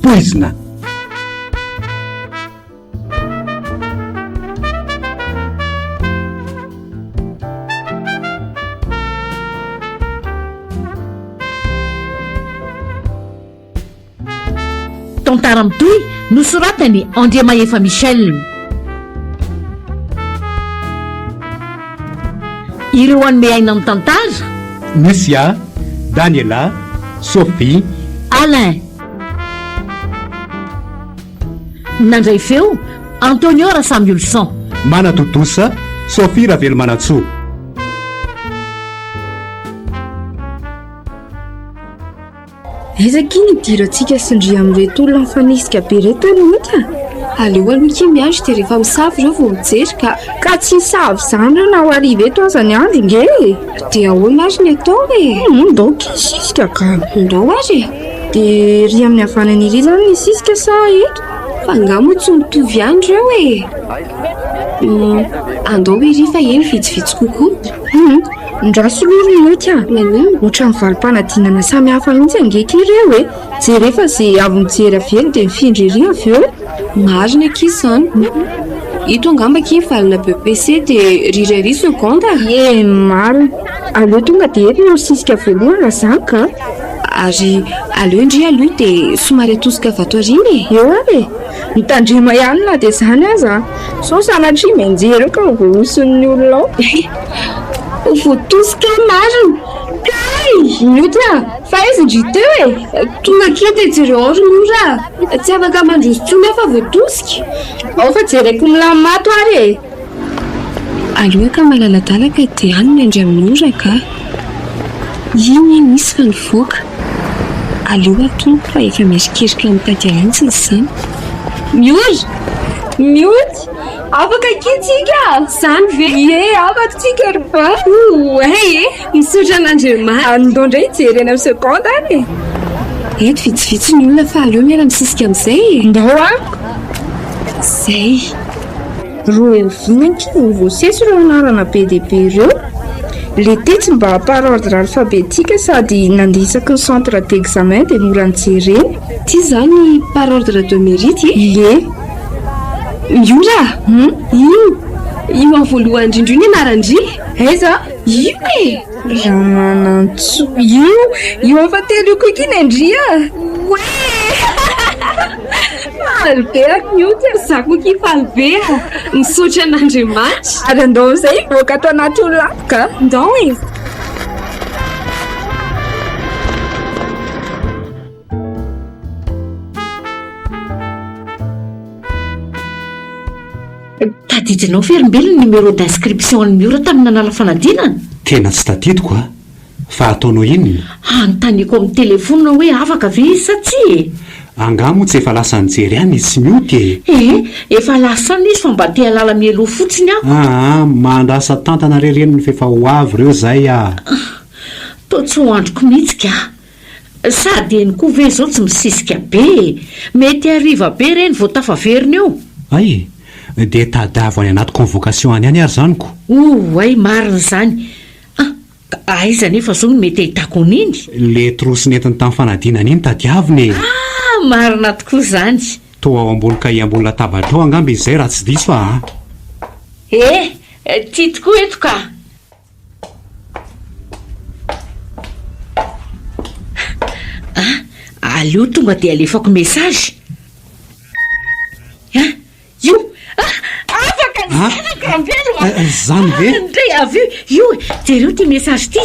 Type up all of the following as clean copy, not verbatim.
Poizina. Tantara mitohy nosoratan'i Andriamahefa Michel. Ireo hanome aina ny tantara. Lucia, Daniela, Sophie. Alain. Nandray feo, Antonio Rasamiolison. Manatontosa, Sophie Ravelomanantsoa. Aiza akia ny idirantsika sy ndry amin'ireto olona mifanisika be ireto ry Mody a? Aleo aloha akia miandry dia rehefa misava ireo vao mijery ka. Ka tsy hisava izany ireo na ho hariva eto aza ny andro nge e! Dia ahoana ary ny atao e? Hum, ndao akia hisisika ka. Ndao ary e! Dia ery amin'ny havanana ery izany ny hisisika sa eto? Fa angaha moa tsy mitovy ihany ireo e? Hum, andao ery fa eny vitsivitsy kokoa. Hum, ndraso aloha ry Mioty a! Maninona? Ohatran'ny valim-panadinana samy hafa mihitsy ange akia ireo e! Jereo fa ze avy mijery avy eny dia mifindra ery avy eo. Marina akia izany. Ito angamba akia mivalona BEPC dia ery ery seconde a! Ie, marina. Aleo tonga dia eto no misisika voalohany raha izany ka! Ary aleo ndry aloha dia somary atosika avy ato aoriana e! Eo ary e! Mitandrema ihany na dia izany aza an! Sao sanatria mianjera eo ka ho voahosin'ny olona ao. Ho voatosika aho marina! Kay! Mioty a! Fa aiza ndry teo e? Tonga akia dia jereo ao ry Nora a! Tsy afaka mandroso intsony aho fa voatosika. Ao fa jereko milamina ato ary e! Aleo ka malaladalaka dia any ny Andriaminora ka! Iny iny izy fa nivoaka. Aleo atomoko fa efa mierikerika mitady ahintsy izany. Miora! Mioty! Afaka akia tsika! Zany ve? Ie, afaka tsika ry ba! Oay e! Misaotra an'Andriamanitra! Andao indray hijery eny amin'ny seconde any e! Eto vitsivitsy ny olona fa aleo miara-misisika amin'izay e! Ndao an! Zay! Roa ankizy no voasesy ireo anarana be dia be ireo. Le tetsy mba par ordre alphabétique sady nandeha isaky ny centre d'examen dia mora nojerena. Ty zany par ordre de mérite e? Ie. Miora a! Io! Io amin'ny voalohany indrindra io ny anaran-dry? Aiza? Io e! Ramanantsoa. Io! Io amin'ny fahatelo io koa akia ny an-dry a! Oe! Faly be aho mioty a! Za koa akia faly be a! Misaotra an'Andriamanitra! Ary andao amin'izay hivoaka ato anaty olona ato ka! Ndao e! Tadidinao ve ry Mbelo ny numéro d'inscription an'i Miora tamin'ny nanala fanadinana? Tena tsy tadidiko a! Fa ataonao inona? Hanontaniako amin'ny telefonina hoe afaka ve izy sa tsia e! Angaha moa tsy efa lasa nijery any izy sy Mioty e? Ee, efa lasa any izy fa mba te hahalala mialoha fotsiny aho. Aa, mahandrasa tantana re reniny f'efa ho avy ireo izay a! Toa tsy ho andriko mihitsy ka! Sady eny koa ve izao tsy misisika be e! Mety hariva be ireny vao tafaverina eo. Hay! Dia tadiavo any anaty convocation any ihany ary izany ko! Oay, marina izany! Ah! Ka aiza anefa zao no mety ahitako an'iny? Le trousse nentiny tamin'ny fanadinana iny tadiavina e! Ah! Marina tokoa izany! Toa ao ambony kahie ambony latabatra ao angamba izy izay raha tsy diso aho a! Eh! Ty tokoa eto ka! Ah! Aleo tonga dia alefako message! Ah! Io! Ah! Afaka ny zanako Rambelo a! Zany ve? Ndray avy io! Io e! Jereo ity message ity!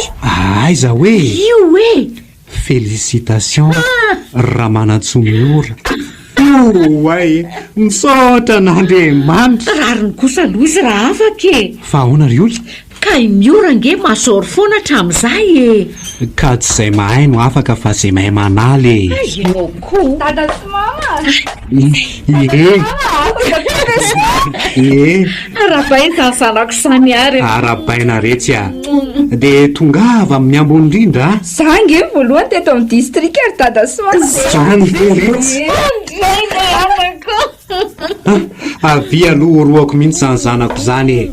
Aiza hoe? Io e! Félicitations Ramanantsoa Miora. Oay! Misaotra an'Andriamanitra! Rariny kosa aloha izy raha afaka e! Fa ahoana ry Oly? Ka i Miora ange major foana hatramin'izay e! Ka tsy izay mahay no afaka fa izay mahay manala e! Hay ianao koa! Dada sy mama! Ie! Ie! Arahabaina izany zanako izany ary e! Arahabaina retsy a! Dia tongava amin'ny ambony indrindra a! Za ange voalohany teto amin'ny distrika ry dada sy mama e! Izany ve retsy? Andray ny anako! Avia aloha orohako mihitsy izany zanako izany e.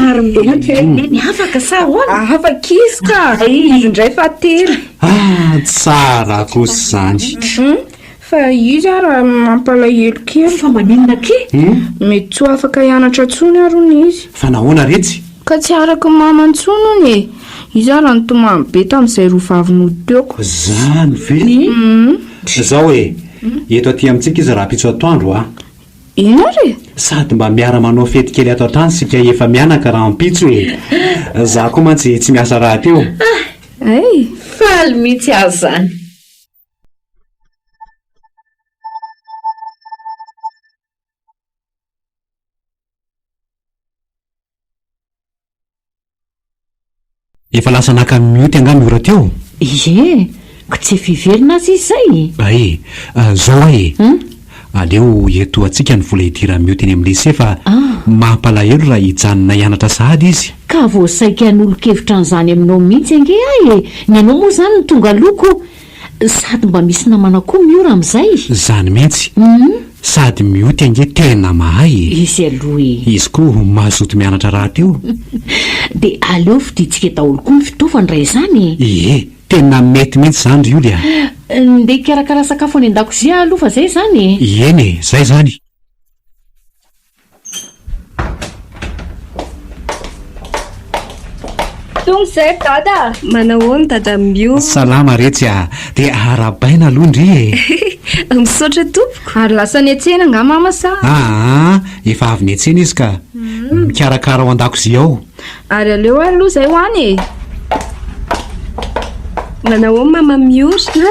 Ary mety ve neny afaka sa ahoana? Afaka izy ka! Izy indray fahatelo. Ah, tsara kosa izany. Hum, fa izy ara mampalahelo kely. Fa maninona akia? Mety tsy ho afaka hianatra intsony ary hono izy. Fa nahoana retsy? Ka tsy araky ny mama intsony hono e! Izy ara nitomany be tamin'izay roa vavy nody teo ko. Zany ve? Zao e, eto aty amintsika izy rahampitso atoandro a! Inona ary e? Sady mba miara manao fety kely ato an-trano isika efa mianaka rahampitso e! Za koa mantsy tsy miasa rahateo. Hay! Faly mihitsy aho zany. Efa lasa naka mioty angaha Miora teo? Ie, ko tsy efa hiverina aza izy izay e! Ay, zao ay e! Aleo hietoantsika ny vola hidiran'i Mioty eny amin'ny lycée fa mampalahelo raha hijanona hianatra sahady izy. Ka vao saika hanolo-kevitra an'izany aminao mihitsy ange aho e! Ny anao moa izany no tonga aloha ko! Sady mba misy namana koa Miora amin'izay. Zany mihitsy. Sady mioty ange tena mahay e. Izy aloha e. Izy koa mazoto mianatra rahateo. Dia aleo fidintsika daholo koa ny fitaovana raha izany e. Ie, tena mety mihitsy izany ry Oly a. Ndeha hikarakara sakafo any an-dakozia aho aloha fa zay izany e. Eny e, zay izany. Tonga izay ry Dada a! Manahoana Dada Mio? Salama retsy a! Dia arahabaina aloha ndry e! Misaotra tompoko! Ary lasa niantsena angaha mama sa? Aa, efa avy niantsena izy ka. Mikarakara ao an-dakozia ao. Ary aleo ary aloha izay ho any e! Manahoana mama Miory?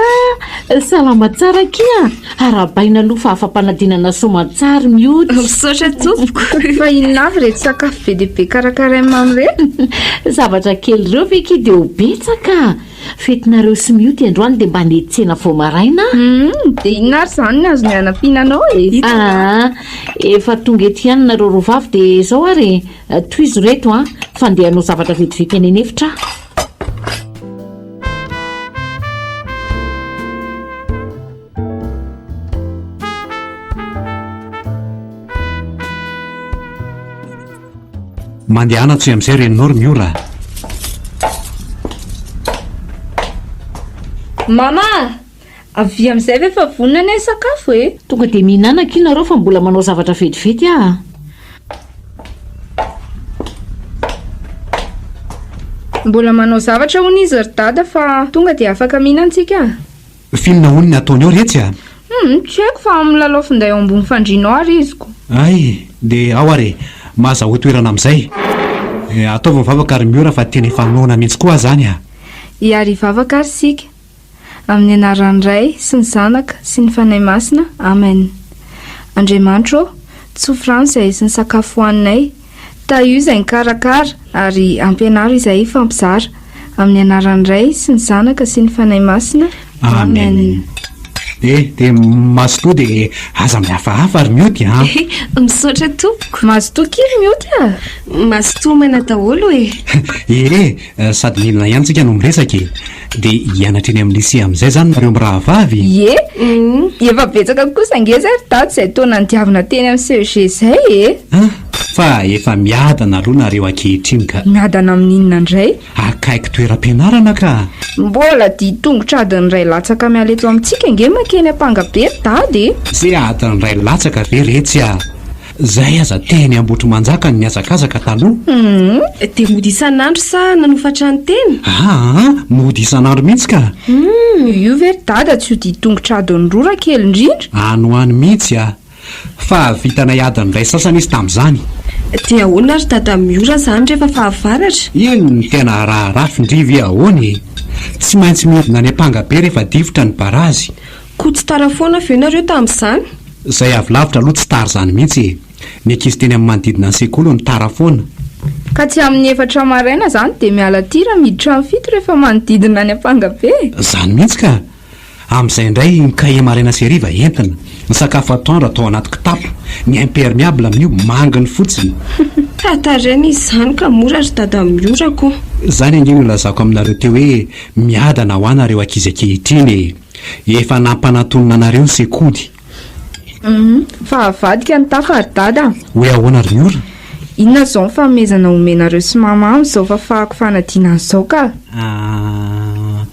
Ah, salama tsara akia! Arahabaina aloha fa afa-panadinana soamantsara Miory. Misaotra tompoko. Fa inona avy ireto sakafo be dia be karakarain'i mama ireto? Zavatra kely ireo ve akia dia ho betsaka? Fetinareo sy Mioty androany dia mba netsena vao maraina aho. Hum, dia inona ary izany ny azony hanampiana anao e? Aa, efa tonga eto ihany nareo roa vavy dia izao ary e, tohizo ireto an, fa ndeha hanao zavatra vetivety any an'efitra aho. Mandehana antsoy amin'izay reninao ry Miora a! Mama a! Avia amin'izay ve fa vonona anie ny sakafo e! Tonga dia mihinana akia nareo fa mbola manao zavatra vetivety aho a! Mbola manao zavatra hono izy ry dada fa tonga dia afaka mihinana tsika a! F'inona hono ny ataony ao retsy a? Hum, tsy haiko fa milalao finday ao ambony fandriana ao ary izy ko. Hay, dia ao ary e! Mahazahoa toerana amin'izay. Ataovy mivavaka ry Miora fa tena efa noana mihitsy koa aho izany a! Hiary hivavaka ary isika. Amin'ny anaran'ny Ray sy ny Zanaka sy ny Fanahy Masina, Amen. Andriamanitra ô, tsofy rano izahay sy ny sakafo hohaninay, Tahio izay nikarakara ary ampianaro izahay hifampizara. Amin'ny anaran'ny Ray sy ny Zanaka sy ny Fanahy Masina. Amen. Eh, dia mazotoa dia aza mihafahafa ry Mioty a! Misaotra tompoko. Mazotoa akia ry Mioty a! Mazotoa homana daholo e! Eh, sady mihinana ihany tsika no miresaka e! Dia hianatra eny amin'ny lycée amin'izay izany nareo mirahavavy? Ie! Efa betsaka kosa ange izay ry dada izay taona nidiavina teny amin'ny CEG izay e! An! Fa efa miadana aloha nareo ankehitriny ka! Miadana amin'inona indray? Akaiky toeram-pianarana ka! Mbola dia tongotra adiny iray latsaka miala eto amintsika ange mankeny Ampangabe ry dada e! Ze adiny iray latsaka ve retsy a! Zay aza teny Ambohitrimanjaka no nihazakazaka taloha. Humm. Dia mody isan'andro sa nanofa trano tena? Aa, mody isan'andro mihitsy ka. Humm, io ve ry dada tsy ho dian-tongotra adiny roa raha kely indrindra? Any ho any mihitsy a! Fa vitanay adiny iray sasany izy tamin'izany. Dia ahoana ry dada Miora izany rehefa fahavaratra? Iny no tena raharaha f'ndry ve ahoana e? Tsy maintsy mihodina any Ampangabe rehefa difotra ny barazy. Koa tsy tara foana ve nareo tamin'izany? Zay avy lavitra aloha tsy tara izany mihitsy e! Ny ankizy teny amin'ny manodidina ny sekoly no tara foana. Ka tsy amin'ny efatra maraina izany dia miala aty raha miditra amin'ny fito rehefa manodidina any Ampangabe e! Izany mihitsy ka! Amin'izay indray ny kahie maraina sy hariva entina, ny sakafo atoandro atao anaty kitapo, ny impermeable amin'io manginy fotsiny. Tatarena izy izany ka mora ry dada miora ko! Izany ange no nilazako aminareo teo hoe miadana ho anareo ankizy ankehitriny e! Efa nampanantonina anareo ny sekoly. Hum, fa avadika ny tafa ry dada a! Hoe ahoana ry Miora? Inona izao ny fanomezana omenareo sy mama amin'izao fafahako fanadinana izao ka? Ah,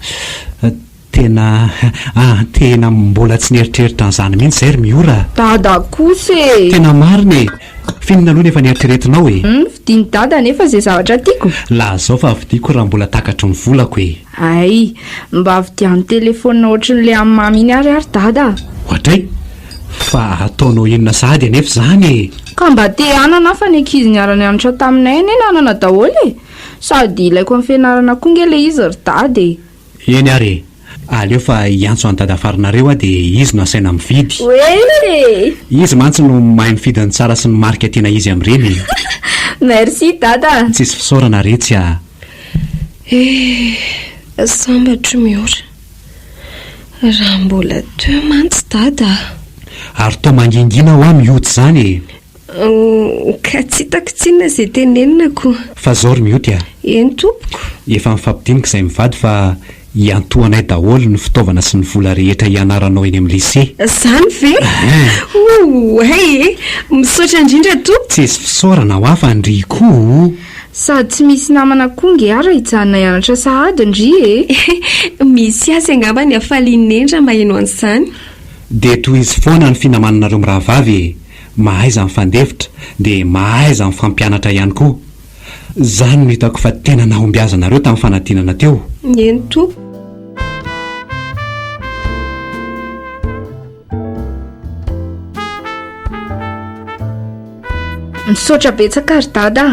tena, ah, tena mbola tsy nieritreritra an'izany mihitsy izay ry Miora a! Dada kosa e! Tena marina e! F'inona aloha no efa nieritreretinao e? Hum, vidian'i dada anefa izay zavatra tiako. Lazao fa vidiako raha mbola takatry ny volako e! Hay, mba vidiano telephone ohatrin'ilay an'i Mamy iny ary ary Dada a! Oadray! Fa ataonao inona sahady anefa izany e? Ka mba te hanana aho fa ny ankizy niara-nianatra taminay anie nanana daholo e! Sady ilaiko amin'ny fianarana koa nge ilay izy ry Dada e! Eny ary e! Aleo fa hiantso an'i Dadafarinareo aho dia izy no asaina mividy. Oe! Izy mantsy no mahay mifidy ny tsara sy ny marika tena izy amin'ireny e! Merci Dada a! Tsisy fisaorana retsy a! Eh, sambatro Miora. Raha mbola teo mantsy Dada a. Ary toa mangingina hoa mioty izany e. Ka tsy hitako tsinona izay tenenina ko. Fa zao ry mioty a. Eny tompoko. Efa nifampidinika izay mivady fa hiantohanay daholo ny fitaovana sy ny vola rehetra hianaranao eny amin'ny lycée. Zany ve? Ouay e! Misaotra indrindra tompoko. Tsisy fisaorana hoa fa ndry koa o! Sady tsy misy namana koa nge ara hijanona hianatra sahady ndry e! Misy azy angamba ny hafalian'i Neny raha maheno an'izany. Dia tohizo foana ny finamananareo mirahavavy e! Mahaiza mifandefitra dia mahaiza mifampianatra ihany koa. Zany no hitako fa tena nahombiazanareo tamin'ny fanadinana teo. Eny tompoko. Misaotra betsaka ry dada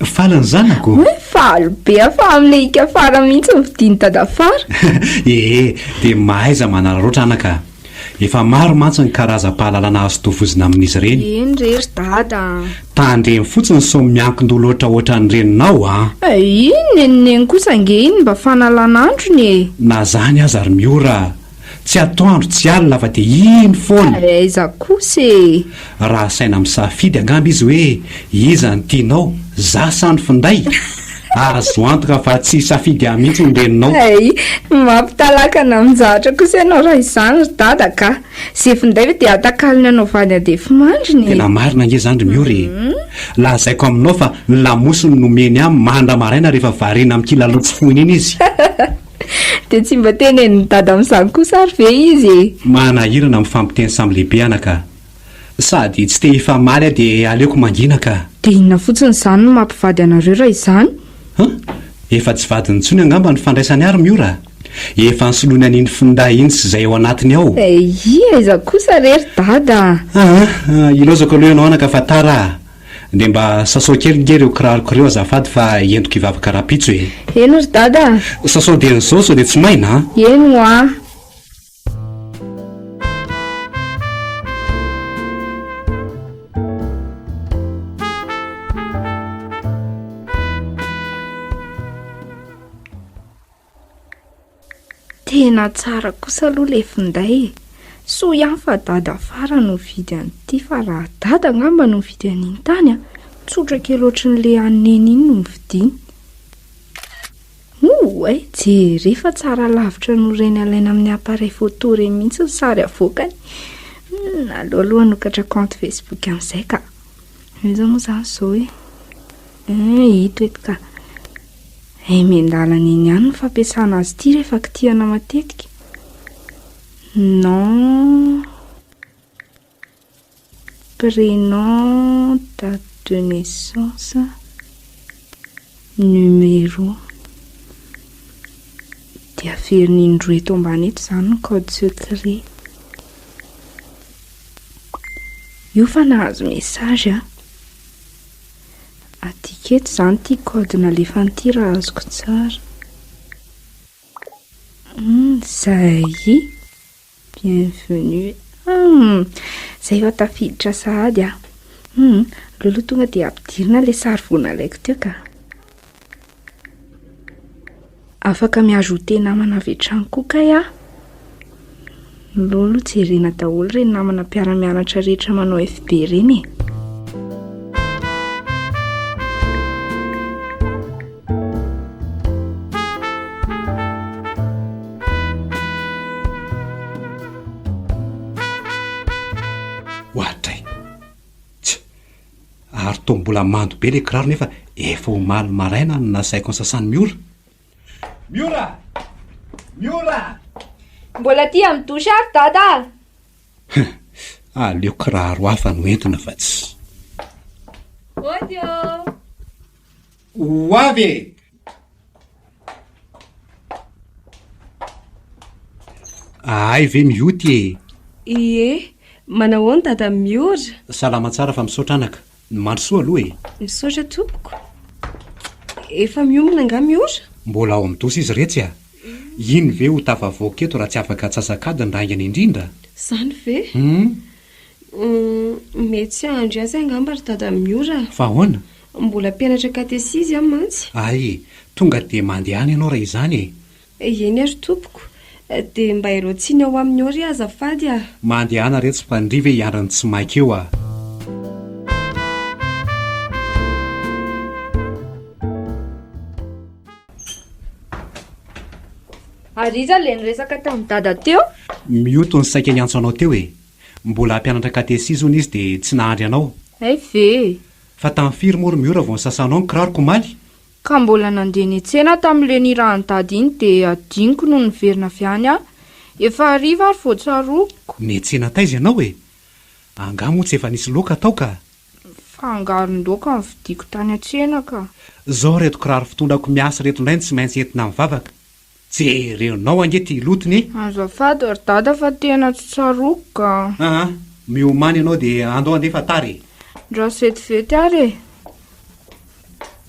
a! Faly ny zanako? Oay, faly be aho fa amin'ilay hika fara mihitsy no vidian'i dada fara. Ee, dia mahaiza manararaotra anaka a! Efa maro mantsy ny karazam-pahalalana azo tovozina amin'izy ireny. Eny re ry dada a! Tandremo fotsiny sao miankin-doha loatra ohatran'ny reninao a! Iny nenineny kosa ange iny mba fanalana androny e! Na zany aza ry Miora a! Tsy atoandro tsy alina fa dia iny foana. Aiza kosa e! Raha asaina misafidy angamba izy hoe iza no tianao, za sa ny finday? Azo antoka fa tsy hisafidy ahy mihitsy ny reninao. Hay, mampitalakana amin-javatra kosa ianao raha izany ry dada ka! Ze finday ve dia atakalony anao vady andefimandriny e! Tena marina ange izany ry Miora e! Lazaiko aminao fa ny lamosiny no omeny ahy mandra-maraina rehefa variana mikilalao tsy foiny iny izy. Dia tsy mba tenenin'i dada amin'izany kosa ary ve izy e? Manahirana mifampiteny samy lehibe anaka. Sady tsy te hifamaly aho dia aleoko mangina ka. Dia inona fotsiny izany no mampivady anareo raha izany? Huh? Efa tsy vadiny intsony angamba ny fandraisany ahy ry Miora a! Efa nisoloiny an'iny finday iny sy izay ao anatiny ao. Eii, aiza kosa re ry dada a! Aa, ilaozako aloha ianao anaka fa tara a! Dia mba sasao kely nge ireo kiraroko ireo azafady fa entiko hivavaka rahampitso e! Eny ry dada a! Sasao dian'izao sao dia tsy maina a! Eny hoa! Tena tsara kosa aloha ilay finday e! Soa ihany fa dada fara no nividy an'ity fa raha dada angamba no nividy an'iny tany an, tsotra kely ohatran'ilay an'i neny iny no novidiany. Oay, jere fa tsara lavitra noho ireny alaina amin'ny appareil photo ireny mihitsy ny sary avoakany. Hum, aleo aloha hanokatra compte Facebook amin'izay ka. Aiza moa izany izao e? Hum, ito eto ka. Hay miandalana eny ihany ny fampiasana azy ity rehefa kitihana matetika. Nom, prénom, date de naissance, numéro. Dia averina indroa eto ambany eto izany ny code secret. Io fa nahazo message aho. Adika eto izany ity code nalefany ity raha azoko tsara. Hum, zay. Bienvenue. Hum, zay efa tafiditra sahady ah. Hum, aleo aloha tonga dia ampidirina ilay sary vao nalaiko teo ka. Afaka mi-ajouter namana avy hatrany koa kay aho. Aleo aloha jerena daholo ireny namana mpiara-mianatra rehetra manao FB ireny e. Toa mbola mando be le kiraro nefa efa omaly maraina no nasaiko nisasan'i Miora. Miora! Miora! Mbola aty amin'ny douche ary Dada a! Hum, aleo kiraro hafa no entina fa tsy. Ody ô! Ho avy e! Ahay ve mioty e? Ie, manahoana dada Miora? Salama tsara fa misaotra anaka. Mandrosoa aloha e! Misaotra tompoko. Efa miomana angaha Miora? Mbola ao amin'ny dosy izy retsy a! Iny ve ho tafavoaka eto raha tsy afaka atsasak'adiny raha haingana indrindra? Izany ve? Hum. Hum, mety tsy hahandry azy angamba ry dada Miora a! Fa ahoana? Mbola mpianatra katesizy aho mantsy. Hay, tonga dia mandehana ianao raha izany e! Eny ary tompoko. Dia mba ireo tsiny ao aminy ao re azafady ah. Mandehana retsy fa ndry ve hiandry ny tsy maika eo ah. Ary iza le niresaka tamin'i dada teo? Mioto ny saika hiantso anao teo e! Mbola hampianatra katesizy hono izy dia tsy nahandry anao. Hay ve e! Fa tamin'ny firy moa ry Miora vao nisasanao ny kiraroko omaly? Ka mbola nandeha niantsena tamin'ilay nirahan'i dada iny dia adinoko nony niverina avy any aho. Efa hariva ary vao tsaroako. Niantsena taiza ianao e? Angaha moa tsy efa nisy laoka tao ka? Fangaron-daoka no vidiako tany an-tsena ka. Zao ireto kiraro fitondrako miasa ireto indray no tsy maintsy entina mivavaka. Jereonao ange ty lotony e! Azafady ry dada fa tena tsy tsaroako ka. Aa, miomàna ianao dia andao andeha fa tara e! Ndraso vetivety ary e!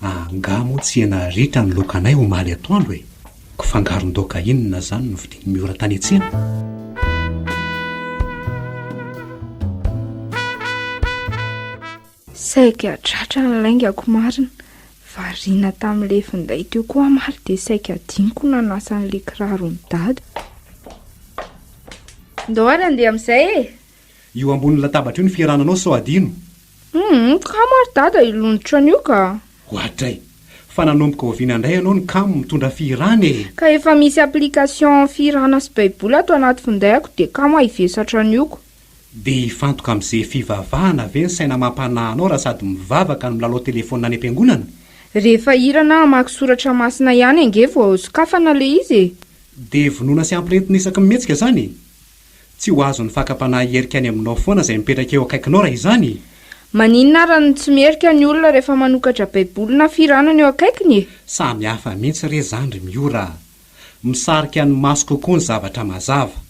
Angaha moa tsy hena ritra ny laokanay omaly atoandro e! Ko fangaron-daoka inona izany no vidian'i Miora tany an-tsena? Saika tratra ny laingako marina. Variana tamin'ilay finday teo koa aho ary dia saika adinoko nanasa an'ilay kiraron'i Dada. Ndao ary handeha amin'izay e! Io ambonin'ny latabatra io ny fihirananao sao adino. Humm, kamo ary Dada hilonitra an'io ka! Oadray! Fa nanomboka oviana indray ianao no kamo mitondra fihirana e? Ka efa misy application fihirana sy baiboly ato anaty findaiko dia kamo aho hivesatra an'io ko. Dia hifantoka amin'izay fivavahana ve ny saina amam-panahinao raha sady mivavaka no milalao telefaonina any am-piangonana? Rehefa hira na hamaky soratra masina ihany ange vao sokafana ilay izy e! Dia vonoina sy ampirehetina isaky ny mihetsika izany e? Tsy ho azon'ny fakam-panahy hierika any aminao foana izay mipetraka eo akaikinao raha izany e! Maninona ary no tsy miherika ny olona rehefa manokatra baiboly na fihiranana eo akaikiny e? Samy hafa mihitsy re izany ry Miora a! Misarika ny maso kokoa ny zavatra mazava.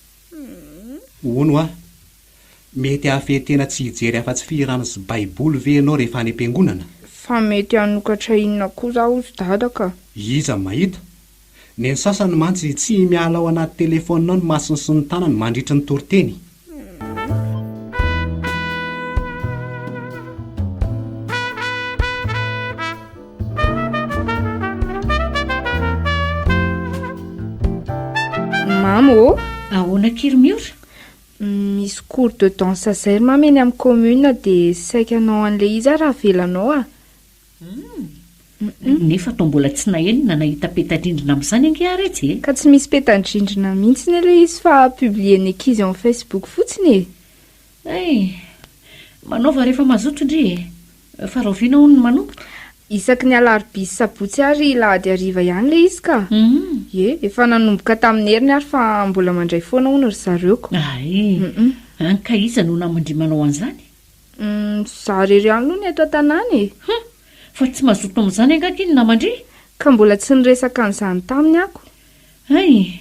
Hono hoa, mety hahafehy tena tsy hijery afa-tsy fihirana sy baiboly ve ianao rehefa any am-piangonana? Fa mety hanokatra inona koa za hozy dada ka. Iza no mahita? Ny an'ny sasany mantsy tsy miala ao anaty telephone ao ny masony sy ny tanany mandritry ny toriteny. Mamy ô! Ahoana akia ry Miora? Misy cours de danse zay ry mamy eny amin'ny commune dia saika hanao an'ilay izy aho raha avelanao ah. Humm. Nefa toa mbola tsy naheno na nahita peta-drindrina amin'izany ange aho retsy e! Ka tsy misy peta-drindrina mihitsy ilay izy fa publier-n'ny ankizy ao amin'ny Facebook fotsiny e! Hay! Manaova rehefa mazoto ndry e! Fa rahoviana hono no manomboka? Isaky ny alarobia sy sabotsy ary lahady hariva ihany ilay izy ka! Ie, efa nanomboka tamin'ny heriny ary fa mbola mandray foana hono ry zareo ko! Hay! Any ka iza no naman-dry manao an'izany? Izaho irery ihany aloha ny eto an-tanàna e! Hum! Fa tsy mazoto amin'izany angaha akia ny naman-dry? Ka mbola tsy niresaka an'izany taminy aho ko! Hay!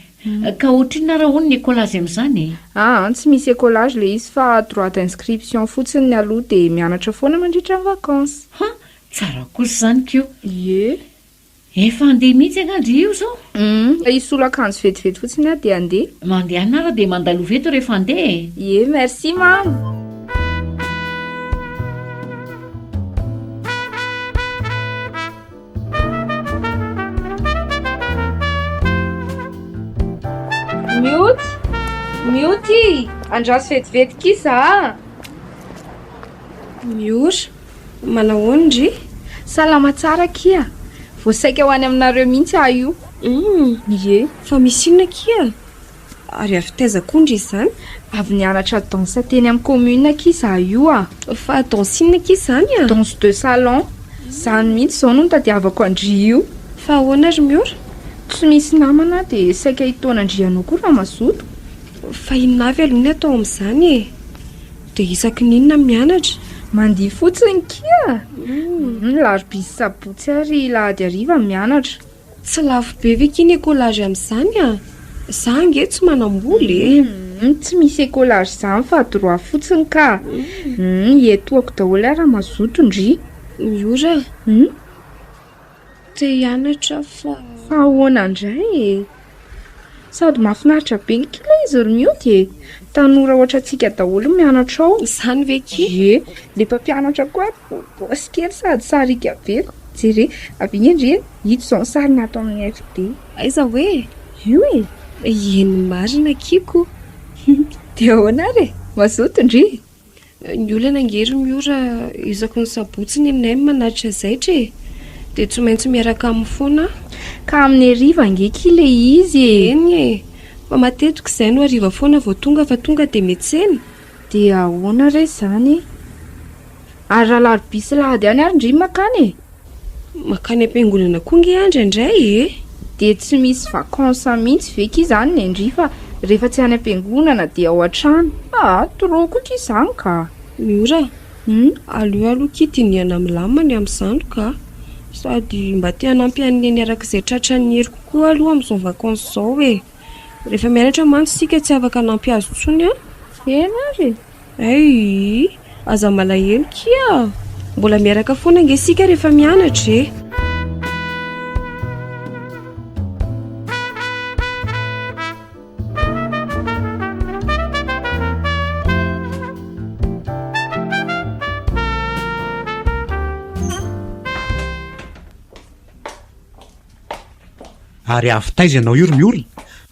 Ka ohatrinona ary ahoana ny écolage amin'izany e? Aa, tsy misy écolage ilay izy fa droit d'inscription fotsiny ny aloha dia mianatra foana mandritra ny vacances. Han! Tsara kosa izany ko! Ie. Efa handeha mihitsy angaha ndry io izao? Hum, hisolo akanjo vetivety fotsiny aho dia handeha. Mandehana ary dia mandalova eto rehefa handeha e! Ie, merci mama! Mioty! Mioty! Andraso vetivety kia za a! Miora, manahoana ndry? Salama tsara kia! Vao saika ho any aminareo mihitsy aho io. Hum! Ie. Fa misy inona kia? Ary avy taiza koa ndry izany? Avy nianatra danse teny amin'ny commune akia izaho io a! Fa danse inona akia izany a? Danse de salon. Izany mihitsy izao no nitadiavako an-dry io. Fa ahoana ry Miora? Tsy misy namana aho dia saika hitaona an-dry ianao koa raha mazoto. Fa inona avy aloha ny atao amin'izany e? Dia isaky ny inona mianatra? Mandihy fotsiny kia! Larobia sy sabotsy ary lahady hariva mianatra. Tsy lafo be ve kia ny écolage amin'izany a? Za ange tsy manam-bola e! Tsy misy écolage izany fa droit fotsiny ka! Hietoako daholo aho raha mazoto ndry. Miora a! Te hianatra aho fa. Fa ahoana indray e? Sady mahafinaritra be akia ilay izy ry Mioty e! Tanora ohatrantsika daholo mianatra ao. Izany ve akia? Ie, ilay mpampianatra koa ary bôgôsy kely sady sariaka be. Jere, avia ndry e! Ito izao ny sariny ato amin'ny FD. Aiza hoe? Io e! Eny marina akia ko! Dia ahoana ary e? Mazoto ndry? Ny olana ange ry Miora isaky ny sabotsy ny aminay no manatitra zaitra e! Dia tsy maintsy miaraka aminy foana aho. Ka amin'ny hariva ange ki ilay izy e! Eny e! Fa matetika izay no hariva foana vao tonga fa tonga dia miantsena. Dia ahoana re izany e? Ary raha alarobia sy lahady ihany ary ndry mankany e? Mankany am-piangonana koa nge aho indraindray e! Dia tsy misy vacances mihitsy ve ki zany nendry fa rehefa tsy any am-piangonana dia ao an-trano? Aa trop koa ki zany ka! Miora, Hum? aleo aloha ki dinihana milamina ny amin'izany ka! Sady mba te hanampy an'i Neny araka izay tratran'ny heriko koa aloha amin'izao vacances izao e! Rehefa mianatra mantsy isika tsy afaka hanampy azy intsony an! Eny ary e! Ayy! Aza malahelo kia! Mbola miaraka foana ange isika rehefa mianatra e! Ary avy taiza ianao io ry Miorina?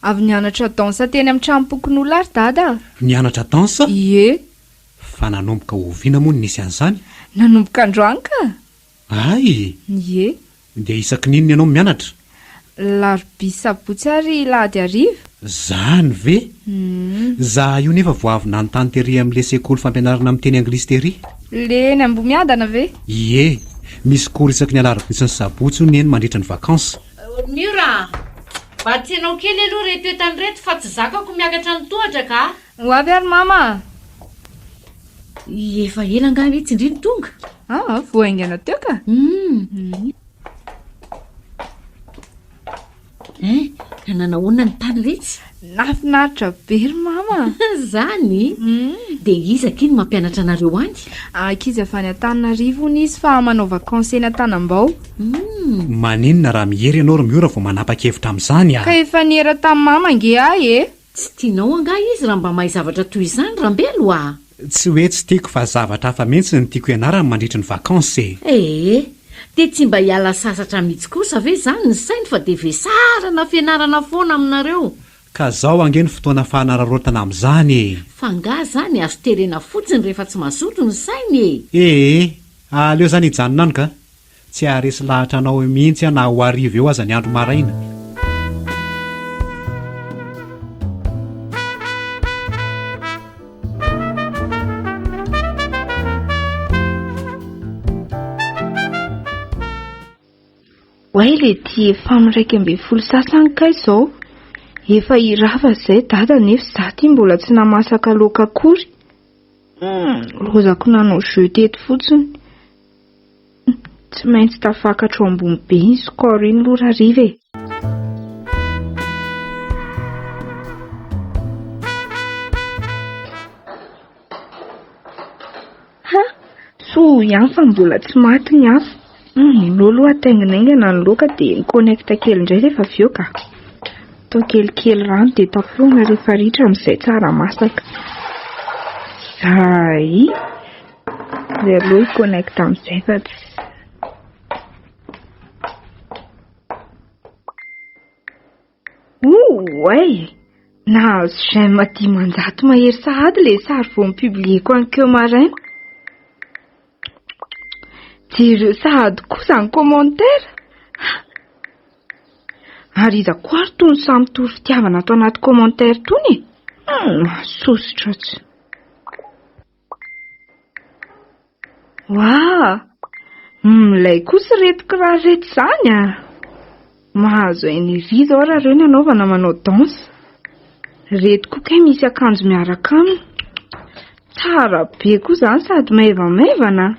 Avy nianatra danse teny amin'ny tranom-pokonolona ry Dada a! Nianatra danse? Ie. Fa nanomboka oviana moa no nisy an'izany? Nanomboka androany ka! Hay! Ie. Dia isaky ny inona ianao no mianatra? Larobia sy sabotsy ary lahady hariva. Zany ve? Za io nefa vao avy nanontany tery amin'le sekoly fampianarana miteny anglisy tery. Le eny Ambohimiadana ve? Ie, misy cours isaky ny alarobia sy ny sabotsy hono eny mandritra ny vacances. Miora a! Mba tsenao kely aloha ireto entana ireto fa tsy zakako miakatra ny tohatra ka! Ho avy ary mama a! Efa ela angaha itsy ndry no tonga? Aa, vao haingana teo ka! Hum! Hein, ka nanahoana ny tany retsy? Nahafinaritra be ry mama a! Zany? Dia iza akia no mampianatra anareo any? Ankizy avy any Antananarivo hono izy fa manao vacances eny Antanambao. Hum. Maninona raha miery ianao ry Miora vao manapa-kevitra amin'izany a? Ka efa niera tamin'i mama ange aho e! Tsy tianao angaha izy raha mba mahay zavatra toy izany Rambelo a? Tsy hoe tsy tiako fa zavatra hafa mihitsy no tiako hianarana mandritry ny vacances e! Ee, dia tsy mba hiala sasatra mihitsy kosa ve izany ny sainy fa dia vesarana fianarana foana aminareo? Ka zao ange ny fotoana fahanararaotana amin'izany e! Fa angaha izany azo terena fotsiny rehefa tsy mazoto ny sainy e! Ee, aleo izany hijanona any ka! Tsy haharesy lahatra anao eo mihitsy aho na ho hariva eo aza ny andro maraina. Oay le ty efa am 11 sasany kay zao. Efa hirava zay dada nefa za ty mbola tsy namasaka laoka akory. Hum, lozako nanao jeu teto fotsiny. Tsy maintsy tafakatra ao ambony be iny score iny aloha Rariva e. Ha! Soa ihany fa mbola tsy maty ny afo. Aleo aloha ataingina haingana ny laoka dia mi-connecte kely indray rehefa avy eo ka. Atao kelikely rano dia tapohina rehefa ritra amin'izay tsara masaka. Zay. Zay aloha hi-connecte amin'izay fa tsy. Oay! Nahazo j'aime 500 mahery sahady ilay sary vao ni-publier-ko aninkeo maraina. Jereo sahady koa izany commentaire. Ary iza koa ary tony samy mitory fitiavana ato anaty commentaire tony e? Hum, mahasosotra tsy. Wa! Milay kosa ireto kiraro ireto izany a! Mahazo aina ery izao raha ireo ny anaovana manao danse. Ireto koa kay misy akanjo miaraka aminy. Tsara be koa izany sady maivamaivana.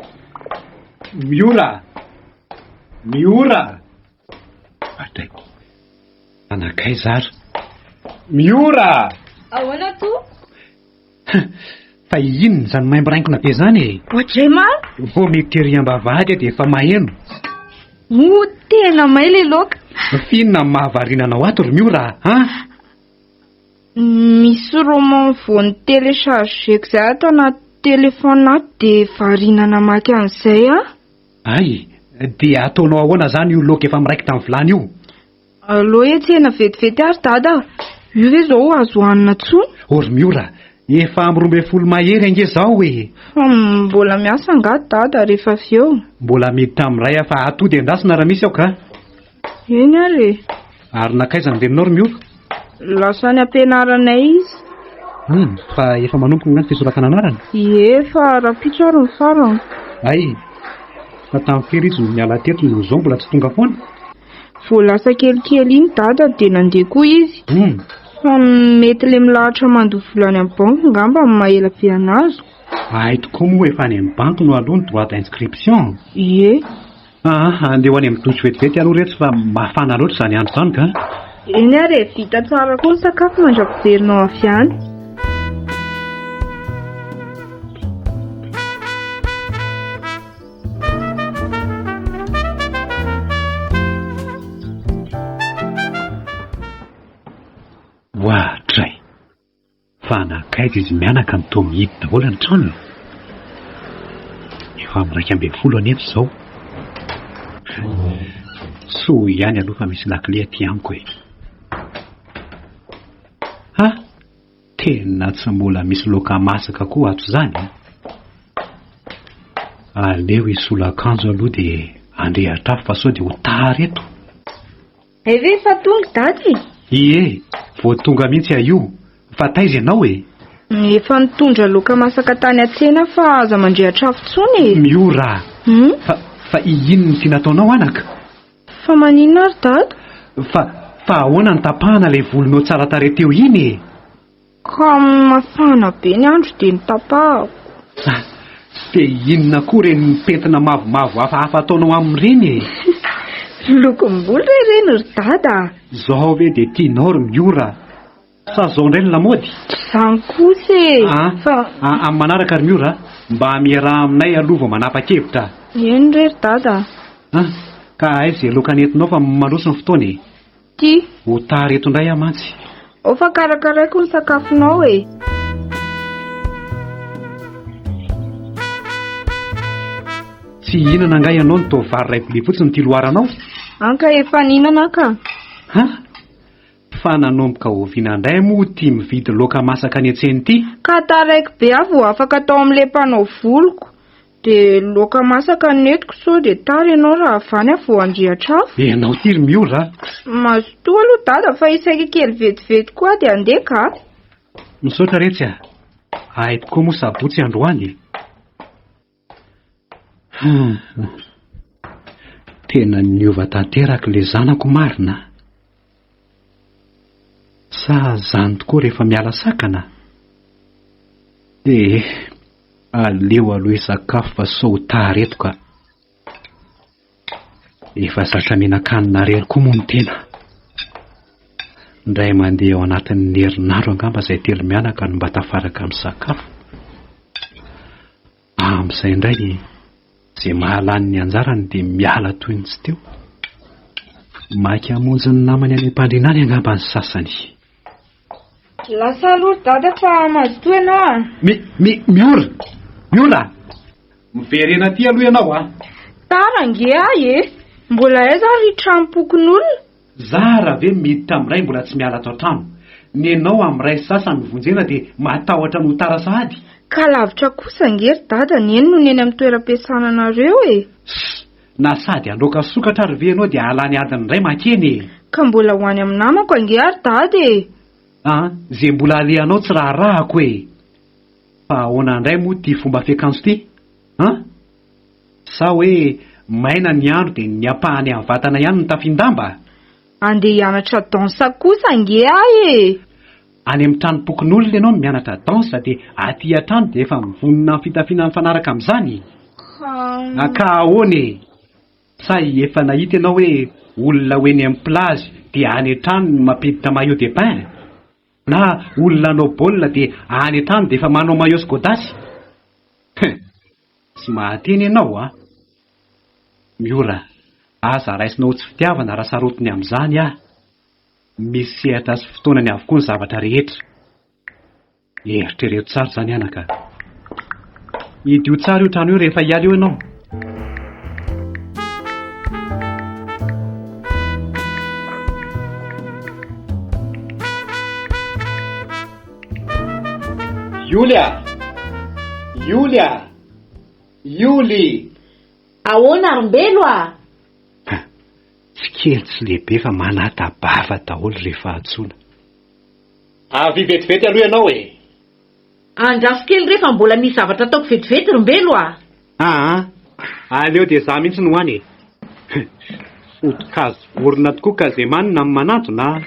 Miora! Miora! Adray. Anakaiza ary? Miora! Ahoana toa? Fa inona izany maimborainkona be izany e? Ohatray ma? Vao mitery am-bavahady aho dia efa maheno. O, tena may le laoka. F'inona no mahavariana anao ato ry Miora a? Misy roman vao ni-télécharger-ko izay ato anaty téléphone ato dia variana namaky an'izay aho. Hay, dia ataonao ahoana izany io laoka efa miraikitra amin'ny vilany io? Aleo hetsehina vetivety ary dada a! Io ve izao azo hohanina intsony? Ô ry Miora, efa amin'ny 12 mahery ange izao e! Fa mbola miasa angaha dada rehefa avy eo? Mbola miditra amin'ny iray aho fa atody endrasina raha misy aho ka! Eny ary e! Ary nankaiza ny reninao ry Miora? Lasa any am-pianaranay izy. Hum, fa efa manomboka angaha ny fisoratana anarana? Ie, fa rahampitso ary ny farany. Hay, fa tamin'ny firy izy no niala teto no izao mbola tsy tonga foana? Vao lasa kelikely iny dada dia nandeha koa izy. Hum. Fa mety le milahatra mandoa vola any amin'ny banky ngamba no maha ela be anazy. Hay tokoa moa efa any amin'ny banky no aloha ny droit d'inscription. Ie. Aa, andeha ho any amin'ny douche vetivety aloha retsy fa mafana loatra izany andro izany ka. Eny ary e, vita tsara koa ny sakafo mandra-piverinao avy any. Oadray! Fa nankaiza izy mianaka no toa mihidy daholo ny trano e? Efa amin'ny 11 anefa izao. Soa ihany aloha fa misy lakile aty amiko e. Ha! Tena tsy mbola misy laoka masaka koa ato izany an! Aleo hisolo akanjo aloha dia handrehitra afo fa sao dia ho tara eto. Hay ve efa tonga dada e? Ie, vao tonga mihitsy aho io. Fa taiza ianao e? Efa nitondra laoka masaka tany an-tsena aho fa aza mandrehitra afo intsony e! Miora a! Fa, fa inona no tiana ataonao anaka? Fa maninona ary dada? Fa, fa ahoana no tapahana ilay volonao tsara tarehy teo iny e? Ka mafana be ny andro dia notapahako. Ah, dia inona koa ireny pentina mavomavo hafahafa ataonao amin'ireny e? Lokom-bolo re ireny ry dada a! Izao ve dia tianao ry Miora? Sa izao indray ny lamaody? Tsy izany kosa e! Ah, Fa. Amin'ny manaraka ry Miora, mba miaraha aminay aloha vao manapa-kevitra. Eny re ry dada a! Ah, ka aiza izay laoka nentinao fa maloso ny fotoana e? Ty. Ho tara eto indray aho mantsy. Ao fa karakaraiko ny sakafonao e. Tsy hihinana angaha ianao no toa vary iray vilia fotsiny ity loharanao? Anka efa nihinana aho ka. Ha? Fa nanomboka oviana indray moa ity mividy laoka masaka any an-tsena ity? Ka taraiky be aho vao afaka tao amin'ilay mpanao voloko. Dia laoka masaka no nentiko sao dia tara ianao raha avy any aho vao handrehitra afo. Ianao ity ry Miora a! Mazotoa aloha dada fa hisaika kely vetivety koa aho dia handeha ka! Misaotra retsy a! Hay tokoa moa sabotsy androany e! Hum. Tena niova tanteraka ilay zanako marina a! Sa zany tokoa rehefa miala sakana? Eh, aleo aloha hisakafo fa sao ho tara eto ka. Efa zatra mihinan-kanina irery koa moa ny tena. Indray mandeha ao anatin'ny herinandro angamba izay telo mianaka no mba tafaraka misakafo. Amin'izay indray, izay mahalany ny anjarany dia miala toy ny tsy teo. Maika hamonjy ny namany any am-pandriana any angamba ny sasany. Lasa aloha ry dada fa mazotoa ianao a! Mi, mi, Miora! Miora! Miverena aty aloha ianao a! Tara ange ahy e! Mbola aiza ary ry tranom-pokonolona? Zara ve miditra amin'iray mbola tsy miala ato an-trano? Nenao amin'iray sasany vonjena dia matahotra ny ho tara sahady? Ka lavitra kosa ange ry dada ny eny no ny eny amin'ny toeram-piasana anareo e! Ss! Na sady handoaka sokatra ary ve ianao dia hahalany adiny iray mankeny e! Ka mbola ho any amin'ny namako ange ary dada e! An, ze mbola alehanao tsy raharahako e! Fa ahoana indray moa ity fomba fiakanjo ity? An? Sa hoe maina ny andro dia ny ampahany amin'ny vatana ihany no tafin-damba? Andeha hianatra danse kosa ange aho e! Any amin'ny tranom-pokonolona ianao no mianatra danse dia aty an-trano dia efa mivonona amin'ny fitafiana mifanaraka amin'izany? Ka. Ka ahoana e? Sa efa nahita ianao hoe olona ho eny amin'ny plage dia any an-trano no mampiditra maillot de bain? Na olona hanao baolina dia any an-trano dia efa manao maillot sy godasy? Hein! Tsy mahateny ianao a! Miora, aza raisina ho tsy fitiavana raha sarotiny amin'izany aho. Misy sehatra sy fotoanany avokoa ny zavatra rehetra. Eritrereto tsara izany anaka. Hidio tsara io trano io rehefa hiala eo ianao. Yoly a! Yoly a! Yoly! Ahoana ry Mbelo a? Tsy kely tsy lehibe fa manata-bava daholo rehefa antsoina. Avia vetivety aloha ianao e! Andraso kely re fa mbola misy zavatra ataoko vetivety ry Mbelo a! Aa! Aleo dia za mihitsy no any e! Foto-kazo vorona tokoa ka ze manina no manantona a!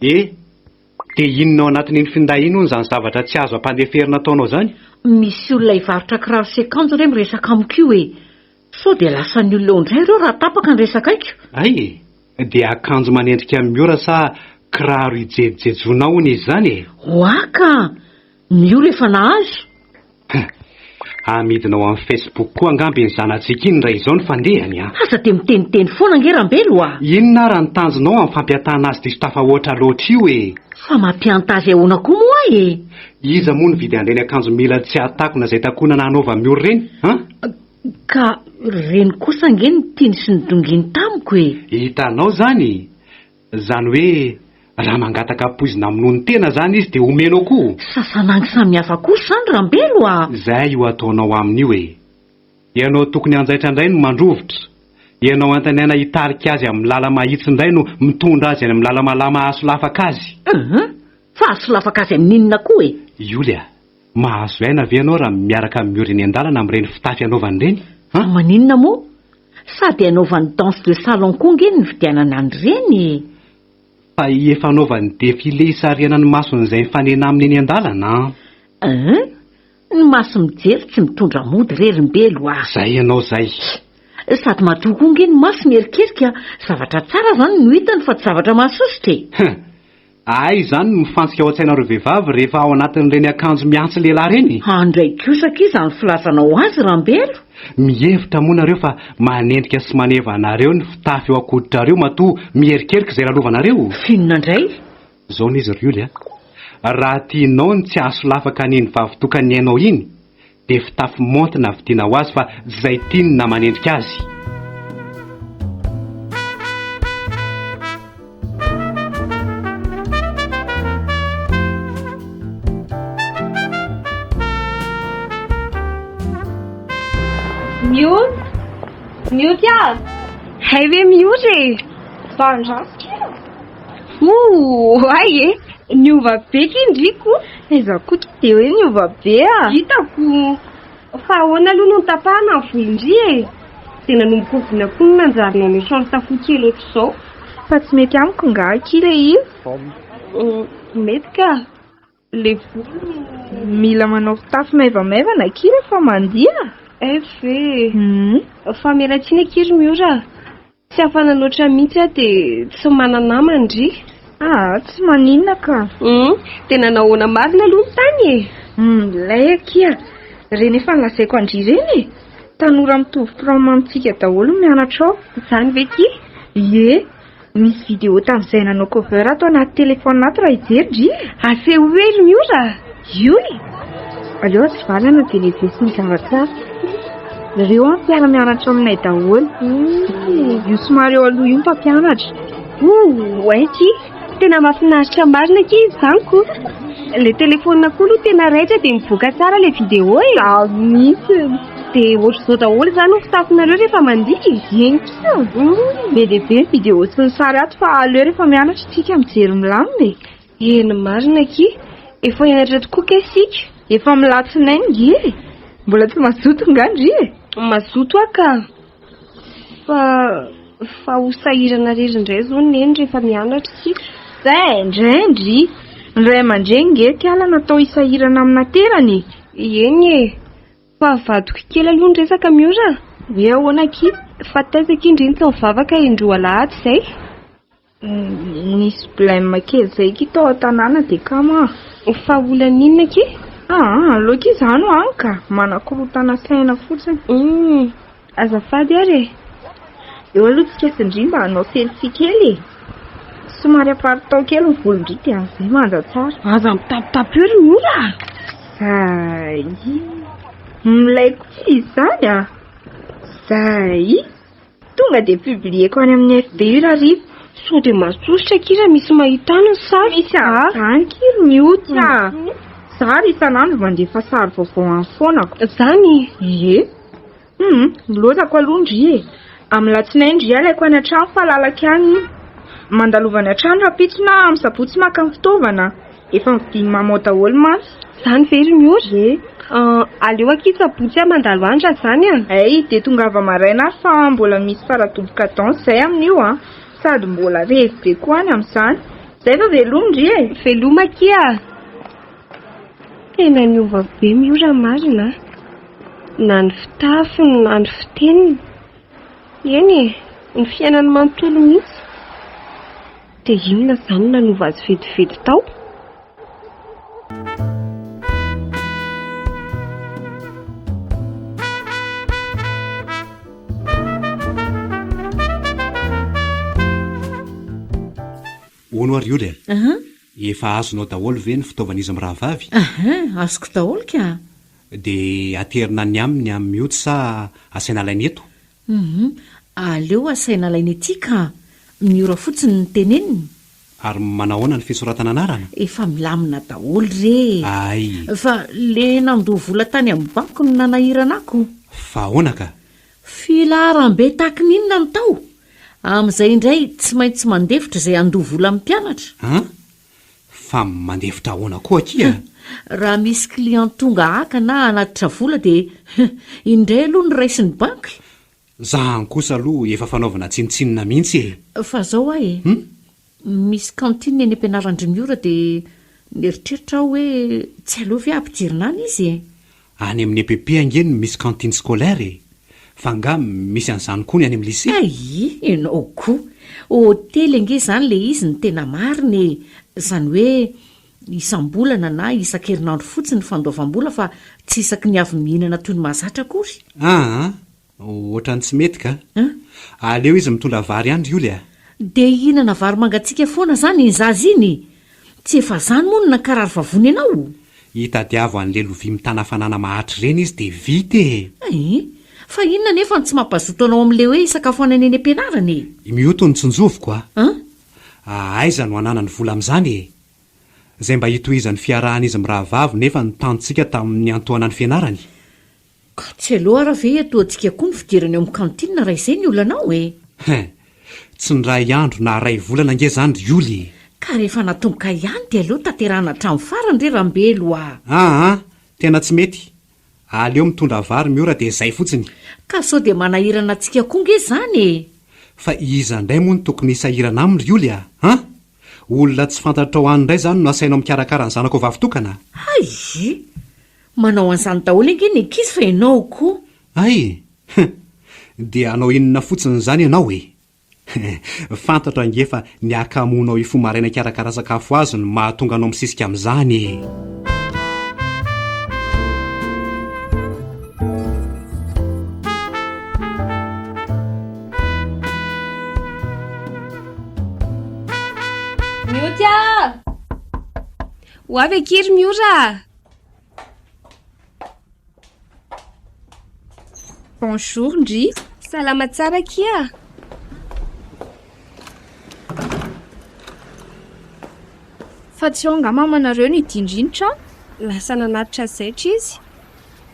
E! Dia inona ao anatin'iny finday iny hono izany zavatra tsy azo ampandeferina ataonao izany? Misy olona hivarotra kiraro sy akanjo re miresaka amiko io e! Sao dia lasan'ny olona eo indray ireo raha tapaka ny resakaiko? Hay e! Dia akanjo manendrika Miora sa kiraro hijejojejoana hono izy izany e? Oa ka! Miora efa nahazo? Huh! Amidinao amin'ny Facebook koa angamba iny zanatsika iny raha izao ny fandehany an! Aza dia miteniteny foana ange Rambelo a! Inona ara ny tanjonao amin'ny fampiantana azy diso tafahoatra loatra io e? Fa mampianta azy ahoana koa moa aho e? Iza moa nividy an'ireny akanjo mila tsy hahatakona izay takonana hanaovan'i Miora ireny an? Ka ireny kosa ange no tiany sy nidonginy tamiko e! Hitanao izany? Izany hoe raha mangataka poizina hamonoany tena izany izy dia omenao koa? Sasanangy samihafa kosa izany Rambelo a! Izay io ataonao aminy io e! Ianao tokony hanjaitra indray no mandrovitra, ianao antenaina hitarika azy amin'ny lala-mahitsy indray no mitondra azy any amin'ny lala-malama hahasolafaka azy. Hum! Fa hahasolafaka azy amin'inona koa e? Ioly a! Mahazo aina ve ianao raha miaraka amin'i Miora eny an-dalana amin'ireny fitafy anaovany ireny? Fa maninona moa? Sady anaovany danse de salon koa nge ny nividianana an'ireny e! Fa efa anaovany défilé hisarihana ny mason'izay mifanena aminy eny an-dalana an! Hein? Ny maso mijery tsy mitondra mody re ry Mbelo a! Zay ianao zay! Sady matoa koa nge ny maso mierikerika, zavatra tsara zany no hitany fa tsy zavatra mahasosotra e! Hein! Hay izany no mifantsika ao an-tsainareo vehivavy rehefa ao anatin'ireny akanjo mihantsy lehilahy ireny? Handray kosa akia izany filazanao azy Rambelo. Mihevitra moa nareo fa manendrika sy maneva anareo ny fitafy eo an-koditrareo matoa mierikerika izay lalovanareo? F'inona indray? Izao anie izy ry Oly a! Raha tianao ny tsy hahasolafaka an'iny vavitokan'ny ainao iny dia fitafy maontina vidiana ho azy fa zay tiany na manendrika azy. Mioty! Mioty ah! Hay ve mioty e! Mba andraso kely! Ouh, hay e! Niova be ky ndry ko! Aiza koa ky dia hoe niova be ah! Hitako! Fa ahoana aloha no notapahana ny volon-dry e? Dia nanomboka oviana koa no nanjary nanao short fohy kely ohatr'izao? Fa tsy mety amiko nga akia ilay izy? Mety ka! Le volo no. Mila manao fitafy maivamaivana akia rehefa mandihy a! Hay ve e! Fa miala tsiny akia ry Miora a! Tsy afa-nanoatra mihitsy aho dia tsy mana-namana ndry. Aa tsy maninona ka! Hum! Dia nanao ahoana marina aloha ny tany e? Milay akia! Ireny efa nolazaiko an-dry ireny e! Tanora mitovy prom amintsika daholo no mianatra ao. Izany ve akia? Ie! Misy vidéo tamin'izay nanao cover ato anaty téléphone ato raha hijery ndry e! Asehoy e ry Miora a! Io e! Aleo atsivalana dia lehibe ny zavatra. Ireo an mpiara-mianatra aminay daholo. Io somary eo aloha io ny mpampianatra. Ouh, hay akia! Tena mahafinaritra marina akia izy izany ko! Ilay téléphone koa aloha tena raitra dia mivoaka tsara ilay vidéo e! Izaho mihitsy! Dia ohatr'izao daholo izany ny fitafinareo rehefa mandihy? Eny kosa. Be dia be ny vidéo sy ny sary ato fa aleo rehefa mianatra isika mijery milamina e. Eny marina akia. Efa hianatra tokoa kay isika. Efa amin'ny latsinainy nge e. Mbola tsy mazoto nga ndry e? Mazoto aho ka. Fa fa ho sahirana irery indray izao Neny rehefa mianatra isika. Zay indray ndry. Ny ray aman-dreny nge kiala natao hisahirana amin'ny naterany e. Eny e. Fa avadiko kely aloha ny resaka Miora a. Hoe ahoana akia? Fa taiza akia ndry no tsy nivavaka indroa alahady izay? Nisy blème kely zay akia tao an-tanàna dia kamo ah. Fa olana inona akia? Aa, aleo akia za no any ka! Manakorontana saina fotsiny. Hum, azafady ary e! Eo aloha tsika sy ndry mba hanao selfie kely e! Somary aparitao kely ny volon-dry dia amin'izay manja tsara. Aza mitapitapy eo ry Miora a! Zay! Milay kosa izy izany a! Zay! Tonga dia publier-ko any amin'ny FB io rahariva. Sao dia masosotra akia raha misy mahita any ny sary. Misy an'izany akia ry Mioty a! Za ary isan'andro mandefa sary vaovao any foana ko. Zany? Ie. Hum, lozako aloha ndry e. Amin'ny latsinainy ndry alaiko any an-trano fa lalako ihany iny. Mandalova any an-trano rahampitso na amin'ny sabotsy maka ny fitaovana. Efa novidian'i Maman daholo mantsy. Zany ve ry Miora? Ie. Aleo akia sabotsy aho mandalo any raha zany a! Hay, dia tongava maraina ary fa mbola misy faradoboka danse izay amin'io an! Sady mbola revy be koa any amin'izany. Zay fa veloma ndry e! Veloma akia a! Tena niova be Miora marina a! Na ny fitafiny na ny fiteniny. Eny e! Ny fiainany manontolo mihitsy. Dia inona izany no nanova azy vetivety tao? Hono ary Oly a! Efa azonao daholo ve ny fitaovan'izy mirahavavy? Aha, azoko daholo ka! Dia aterina any aminy amin'ny mioty sa asaina alainy eto? Hum, aleo asaina alaina ety ka! Miora fotsiny ny teneniny. Ary manahoana ny fisoratana anarana? Efa milamina daholo re e! Ay! Fa le nandoa vola tany amin'ny banky no nanahirana ahy ko! Fa ahoana ka? Filaharam-be tahaky ny inona no tao? Amin'izay indray tsy maintsy mandefitra izay handoa vola amin'ny mpianatra. An? Fa mandefitra ahoana koa akia? Raha misy client tonga haka na hanatitra vola dia indray aloha no raisin'ny banky. Zany kosa aloha efa fanaovana tsinontsinona mihitsy e! Fa zao aho e! Misy cantine eny am-pianaran-dry Miora dia nieritreritra aho hoe tsy aleo ve ampidirina any izy e! Any amin'ny EPP ange no misy cantine scolaire e! Fa angaha misy an'izany koa ny any amin'ny lycée? Hay, ianao koa! Hotely ange izany ilay izy no tena marina e! Izany hoe isam-bolana na isan-kerinandro fotsiny ny fandoavam-bola fa tsy isaky ny avy mihinana toy ny mahazatra akory. Aa! Ohatran'ny tsy mety ka. Aleo izy mitondra vary ihany ry Oly a! Dia hihinana vary mangatsiaka foana izany iny zaza iny? Tsy efa izany moa no nankarary vavony anao? Hitadiavo an'ilay lovia mitana hafanana maharitra ireny izy dia vita e! Ein! Fa inona anefa no tsy mampazoto anao amin'ilay hoe hisakafoanana eny am-pianarana e? Mioto ny tsinjoviko a! An? Aiza no hananany vola amin'izany e? Izay mba hitohizan'ny fiarahan'izy mirahavavy nefa ny tanjontsika tamin'ny niantohana ny fianarany? Ka tsy aleo ara ve etoantsika koa ny fidirana eo amin'ny cantine raha izay ny olanao e? Hein! Tsy ny ray andro na ray volana ange izany ry Oly e! Ka rehefa natomboka ihany dia aleo tanterahana hatramin'ny farany re Rambelo a! Aa! Tena tsy mety! Aleo mitondra vary Miora dia izay fotsiny! Ka sao dia manahirana antsika koa nge izany e! Fa iza indray moa no tokony hisahirana aminy ry Oly a! An! Olona tsy fantatrao any indray izany no asainao mikarakara ny zanakao vavitokana? Hay! Manao an'izany daholo ange ny ankizy fa ianao koa. Hay! Hum! Dia hanao inona fotsiny izany ianao e? Fantatro ange fa ny hakamoanao hifoha maraina hikarakara sakafo azy no mahatonga anao misisika amin'izany e! Mioty ah! Ho avy akia ry Miora ah! Bonjour ndry. Salama tsara akia. Fa tsy ao angaha mamanareo no hidindry iny trano? Lasa nanatitra zaitra izy.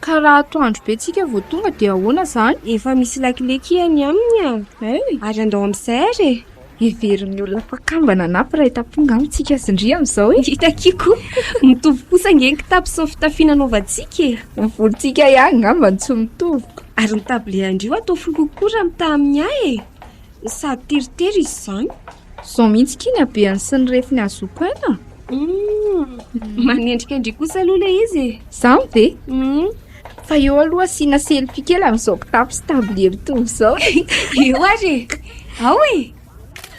Ka raha atoandro be tsika vao tonga dia ahoana izany? Efa misy lakile kia any aminy a! Hay! Ary andao amin'izay ary e! Heverin'ny olona fa kambana na mpiray tampo angamba tsika sy ndry amin'izao e! Hitakiko! Mitovy kosa ange ny kitapo sy ny fitafiana anaovantsika e! Ny volontsika ihany angamba no tsy mitovy. Ary ny tablier an-dry io atao fohy kokoa raha mitaha amin'ny ahy e! Sady teritery izy izany. Izao mihitsy akia ny habehany sy ny refiny ahazoako aina a! Humm! Manendrika an-dry kosa aloha ilay izy e! Izany ve? Humm! Fa eo aloha asiana selfie kely amin'izao kitapo sy tablier mitovy izao e! Eo ary e! Ao e!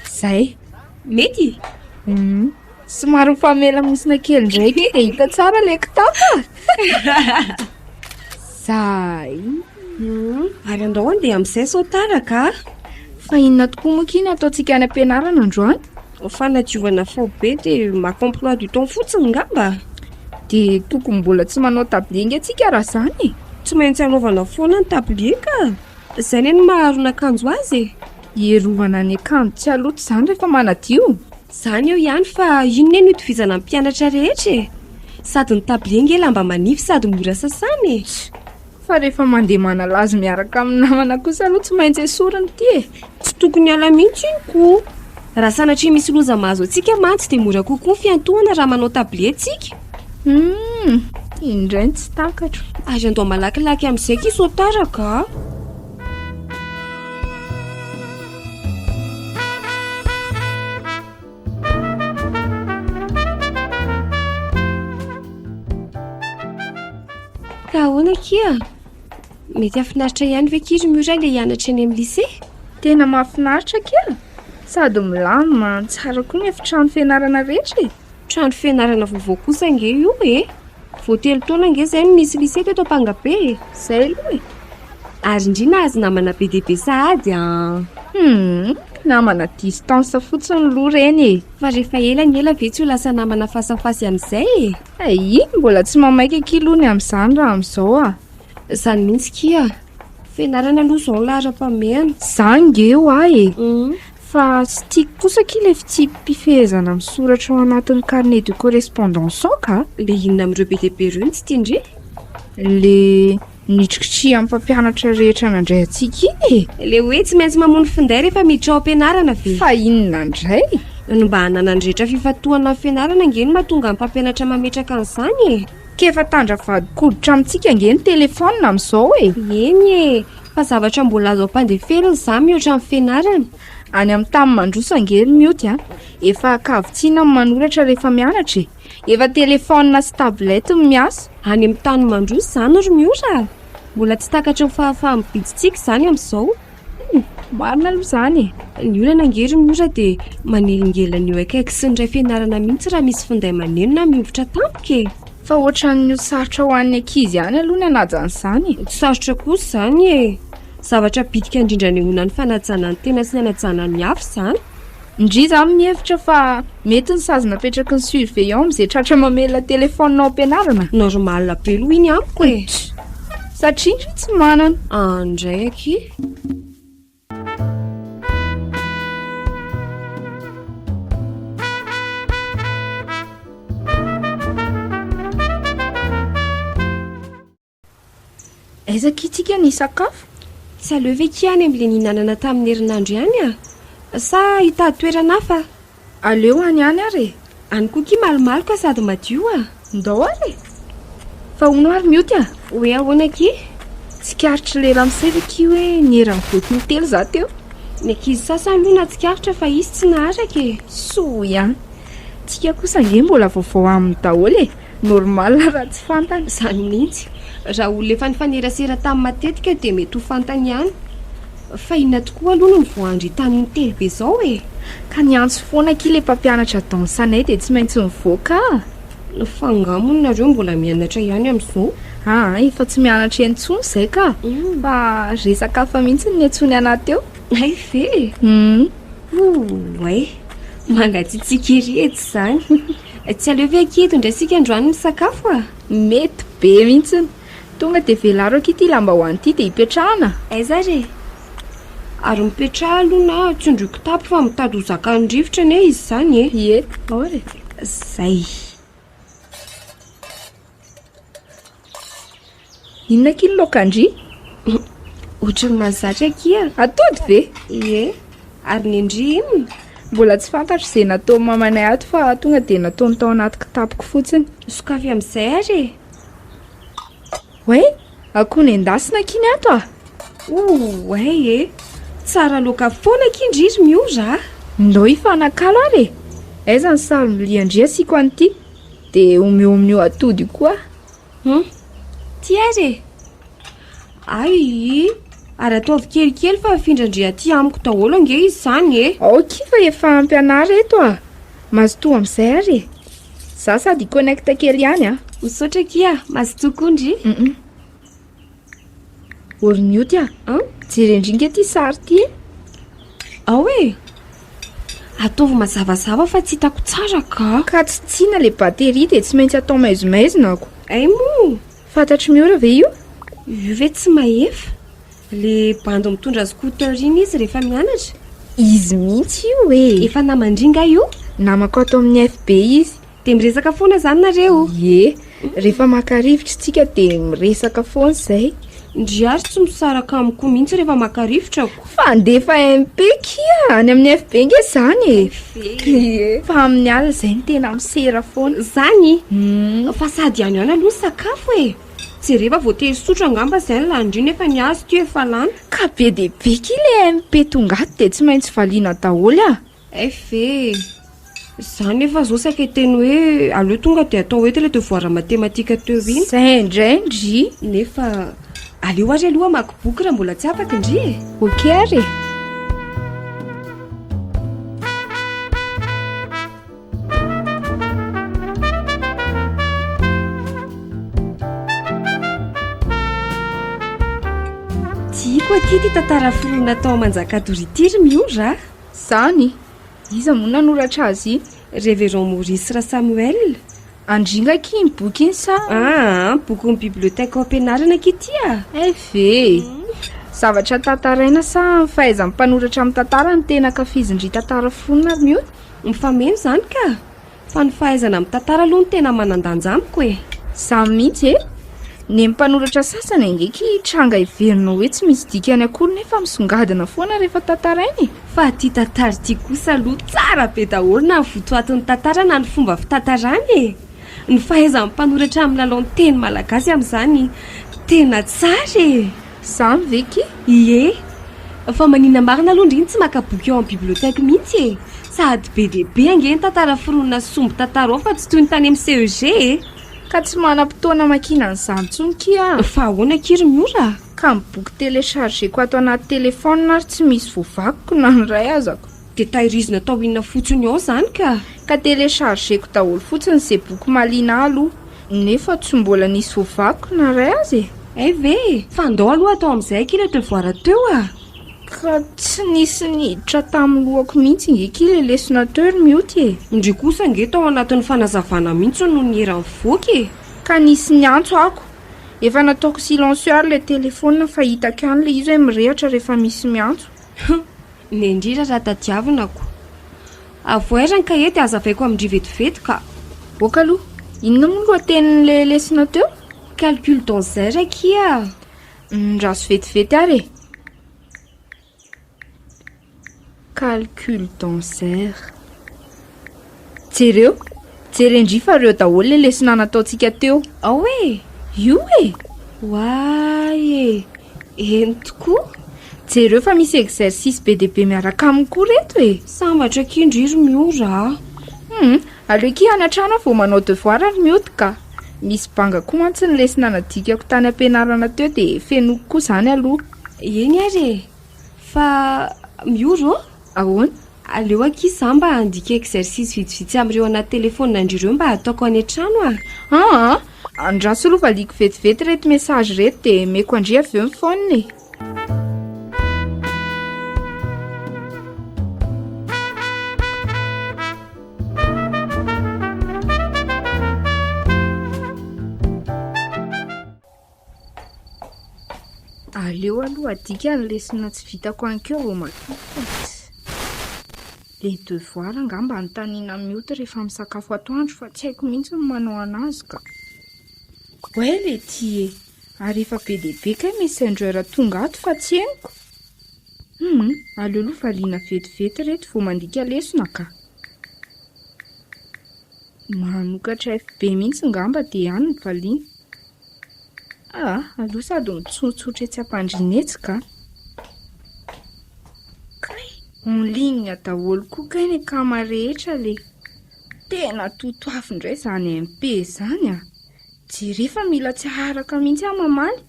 Izay. Mety? Humm! Somary mifamelamosina kely indray akia dia hita tsara ilay kitapo a! Zay. Ary andao andeha amin'izay sao tara ka. Fa inona tokoa moa akia no ataontsika any am-pianarana androany? Fanadiovana faobe dia maka emploi du temps fotsiny ngamba. Dia tokony mbola tsy manao tablier nge tsika raha izany e. Tsy maintsy anaovana foana ny tablier ka. Izay anie no maha aron'akanjo azy e. Hierovana ny akanjo tsy haloto izany rehefa manadio. Izany eo ihany fa inona no itovizana ny mpianatra rehetra e? Sady ny tablier nge lamba manify sady mora sasana e! Fa rehefa mandeha manalazo miaraka amin'ny namana kosa aloha tsy maintsy esorina ity e! Tsy tokony hiala mihitsy iny ko! Raha sanatria misy loza mahazo antsika mantsy dia mora kokoa ny fiantohana raha manao tablier tsika. Humm! Iny indray no tsy takatro. Ary andao malakilaky amin'izay ki sao tara ka! Ka ahoana akia? Mety hahafinaritra ihany ve akia ry Miora ilay hianatra eny amin'ny lycée? Tena mahafinaritra akia! Sady milamina, tsara koa ny efitrano fianarana rehetra e! Trano fianarana vaovao kosa ange io e! Vao telo taona ange izay no nisy lycée teto Ampangabe e! Izay aloha e! Ary ndry nahazo namana be dia be sahady an! Hum! Namana distance fotsiny aloha ireny e! Fa rehefa ela ny ela ve tsy ho lasa namana face à face amin'izay e! Hay! Mbola tsy mamaika akia aloha ny amin'izany raha amin'izao a! Izany mihitsy kia! Fianarana aloha izao no laharam-pahamehana. Izany nge hoa e! Fa tsy tiako kosa akia ilay fitsipi-pifehezana misoratra ao anatin'ny carnet de correspondance ao ka! Le inona amin'ireo be dia be ireo no tsy tian-dry? Le nitrikitrihan'ny mpampianatra rehetra nandray antsika iny e! Le hoe tsy maintsy mamono finday rehefa miditra ao am-pianarana ve? Fa inona indray? Ny mba hananan'ny rehetra fifantohana amin'ny fianarana ange no mahatonga ny mpampianatra mametraka an'izany e! K'efa tandra vadin-koditra amintsika ange ny telefaonina amin'izao e! Eny e! Fa zavatra mbola azo ampandeferina izany mihoatra ny fianarana. Any amin'ny tany mandroso ange ry Mioty a! Efa ankavitsiana ny manoratra rehefa mianatra e! Efa telefaonina sy tablette no miasa. Any amin'ny tany mandroso izany ry Miora a! Mbola tsy takatry ny fahafaha-mibidintsika izany amin'izao. Marina aloha izany e! Ny olana ange ry Miora dia manelingelina ny eo akaiky sy ny iray fianarana mihitsy raha misy finday maneno na mihovitra tampoka e! Fa ohatran'ny ho sarotra ho an'ny ankizy ihany aloha ny hanaja an'izany e! Tsy sarotra kosa izany e! Zavatra bitika indrindra anehoana ny fanajana ny tena sy ny hanajana ny hafa izany. Ndry za mihevitra fa mety ny sazy napetraky ny surveillant amin'izay tratra mamelona téléphone ao am-pianarana. Normal be aloha iny amiko e! Satria ndry tsy manana. An ndray akia. Aiza akia tsika ny hisakafo? Tsy aleo ve akia any amin'ilay nihinanana tamin'ny herinandro ihany a? Sa hitady toerana hafa? Aleo any ihany ary e! Any koa akia malomaloka sady madio a! Ndao ary e! Fa hono ary mioty a! Hoe ahoana akia? Tsikaritr'ilay ramose ve akia hoe niera nivoaka intelo za teo? Ny ankizy sasany aloha nahatsikaritra fa izy tsy naharaka e! Soa ihany! Tsika kosa ange mbola vaovao aminy daholo e! Normal raha tsy fantany. Izany mihitsy. Raha olona efa nifanerasera taminy matetika dia mety ho fantany ihany. Fa inona tokoa aloha no nivoahan-dry tany intelo be izao e? Ka niantso foana akia ilay mpampianatra danse anay dia tsy maintsy nivoaka ah! Fa angaha moa nareo mbola mianatra ihany amin'izao? Aa, efa tsy mianatra intsony izay ka! Fa resaka hafa mihitsy no niantsoany anah teo. Hay ve e? Hum. Oay! Mangatsiatsiaka ery etsy izany. Tsy aleo ve akia eto indray isika androany misakafo a? Mety be mihitsy. Tonga dia velaro akia ity lambahoany ity dia hipetrahana. Aiza ary e? Ary mipetraha aloha na tsindrio kitapo fa mitady ho zakan'ny rivotra anie izy izany e. Ie, ao ary e. Zay. Inona akia ny laokan-dry? Ohatry ny mahazatra akia. Atody ve? Ie. Ary ny an-dry inona? Mbola tsy fantatro izay nataon'i mamanay ato fa tonga dia nataony tao anaty kitapoko fotsiny. Sokafy amin'izay ary e! Oay! Akoho nendasina akia ny ato a! Oay e! Tsara loaka foana akia ndry ry Miora a! Ndao hifanakalo ary e! Aiza ny sarom-bilian-dry asiako an'ity? Dia omeo amin'io atody io koa aho. Hum! Ty ary e! Ay! Ary ataovy kelikely fa afindran-dry aty amiko daholo ange izy izany e! Ao akia fa efa ampy anah reto a! Mazotoa amin'izay ary e! Za sady hi-connecte kely ihany a! Misaotra akia, mazotoa koa ndry! Hum! Ornioty a! Jerendry nge ty sary ty e! Ao e! Ataovy mazavazava fa tsy hitako tsara ka! Ka tsy tiana le batterie dia tsy maintsy atao maizimaizina ko! Hay moa! Fantatr'i Miora ve io? Io ve tsy mahefa? Le bandy mitondra scooter iny izy rehefa mianatra? Izy mihitsy io e! Efa naman-dry nga io? Namako ato amin'ny FB izy. Dia miresaka foana izany nareo? Ie, rehefa maka rivotra isika dia miresaka foana izay. Ndry ary tsy misaraka amiko mihitsy rehefa maka rivotra ko. Fandefa MP kia any amin'ny FB nge izany e! Ie. Fa amin'ny alina izay no tena misera foana. Izany? Fa sady any ihany aloha ny sakafo e! Jereva voatery sotro angamba izay ny lanin-dry nefa ny azy ity efa lany. Ka be dia be kia ilay MP tonga ato dia tsy maintsy valiana daholo a! FV, Za nefa zao saika hiteny hoe aleo tonga dia atao eto ilay devoir matematika teo iny. Zay indray ndry. Nefa aleo ary aloha hamaky boky raha mbola tsy afaka ndry e. Ok ary e. Tiako akia ity tantara foronina tao Manjakadoria ity ry Miora a! Zany! Iza moa nanoratra azy iny? Révérend Maurice Rasamuel. Andringa akia iny boky iny sa? Aa, bokin'ny bibliothèque ao am-pianarana akia ity a! Hay ve e! Zavatra tantaraina sa ny fahaizan'ny mpanoratra mitantara no tena ankafizin-dry tantara foronina ry Mioty? Mifameno izany ka! Fa ny fahaizana mitantara aloha no tena manan-danja amiko e! Zany mihitsy e! Ny mpanoratra sasany ange ky tranga heverinao hoe tsy misy dikany akory nefa misongadina foana rehefa tantaraina e! Fa ity tantara ity kosa aloha tsara be daholo na ny votoatin'ny tantara na ny fomba fitantarana e! Ny fahaizan'ny mpanoratra milalao ny teny malagasy amin'izany tena tsara e! Zany ve ki? Ie! Fa maninona marina aloha ndry no tsy maka boky ao amin'ny bibliothèque mihitsy e! Sady be dia be ange ny tantara foronina sy sombin-tantara ao fa tsy toy ny tany amin'ny CEG e! Ka tsy manam-potoana hamakiana an'izany intsony ki a! Fa ahoana akia ry Miora? Ka ny boky télécharger-ko ato anaty téléphone ary tsy misy voavakiko na ny iray aza ko! Dia tahirizina atao inona fotsiny ao izany ka? Ka télécharger-ko daholo fotsiny izay boky mahaliana ahy aloha, nefa tsy mbola nisy voavakiko na iray aza e! Hay ve e! Fa ndao aloha atao amin'izay akia ilay devoir teo a! Ka tsy nisy niditra tamin'ny lohako mihitsy nge akia ilay lesona teo ry Mioty e! Ndry kosa ange tao anatin'ny fanazavana mihitsy no niera nivoaka e! Ka nisy niantso ako! Efa nataoko silencieux ary ilay telefaonina fa hitako ihany ilay izy hoe mirehatra rehefa misy miantso. Hum! Nendrira raha tadiavina ko. Avohay ra ny kahie dia hazavaiko amin-dry vetivety ka. Ok aloha. Inona moa ny lohatenin'ilay lesona teo? Calcul dans air akia. Ndraso vetivety ary e. Calcul dans air. Jereo. Jeren-dry fa ireo daholo ilay lesona nataontsika teo. Ao e! Io e! Oay e! Eny tokoa! Jereo fa misy exercice be dia be miaraka aminy koa reto e! Sambatra akia ndry ry Miora a! Hum, aleo akia any an-trano aho vao manao devoir ry Mioty ka! Misy banga koa mantsy ny lesona nadikako tany am-pianarana teo dia fenoiko koa izany aloha. Eny ary e! Fa Miora ô! Ahoana? Aleo akia za mba handika exercice vitsivitsy amin'ireo anaty telephone-ndry ireo mba hataoko any an-trano a! Aa! Andraso aloha valiako vetivety ireto message ireto dia omeko an-dry avy eo ny phone e! Aleo aloha adika ny lesona tsy vitako ankeo vao matory fa le devoir angamba anontaniana mioty rehefa misakafo atoandro fa tsy haiko mihitsy ny manao anazy ka. Oay le ty e! Ary efa be dia be kay messenger tonga ato fa tsy henoko. Humm, aleo aloha valiana vetivety reto vao mandika lesona ka. Manokatra FB mihitsy ngamba dia any no valiana. Ah, aleo sady mitsotsotra etsy am-pandriana etsy ka. Kay, en ligne daholo koa kay ny akama rehetra le. Tena totoafo indray izany MP izany a. Jereo fa mila tsy haharaka mihitsy aho mamaly.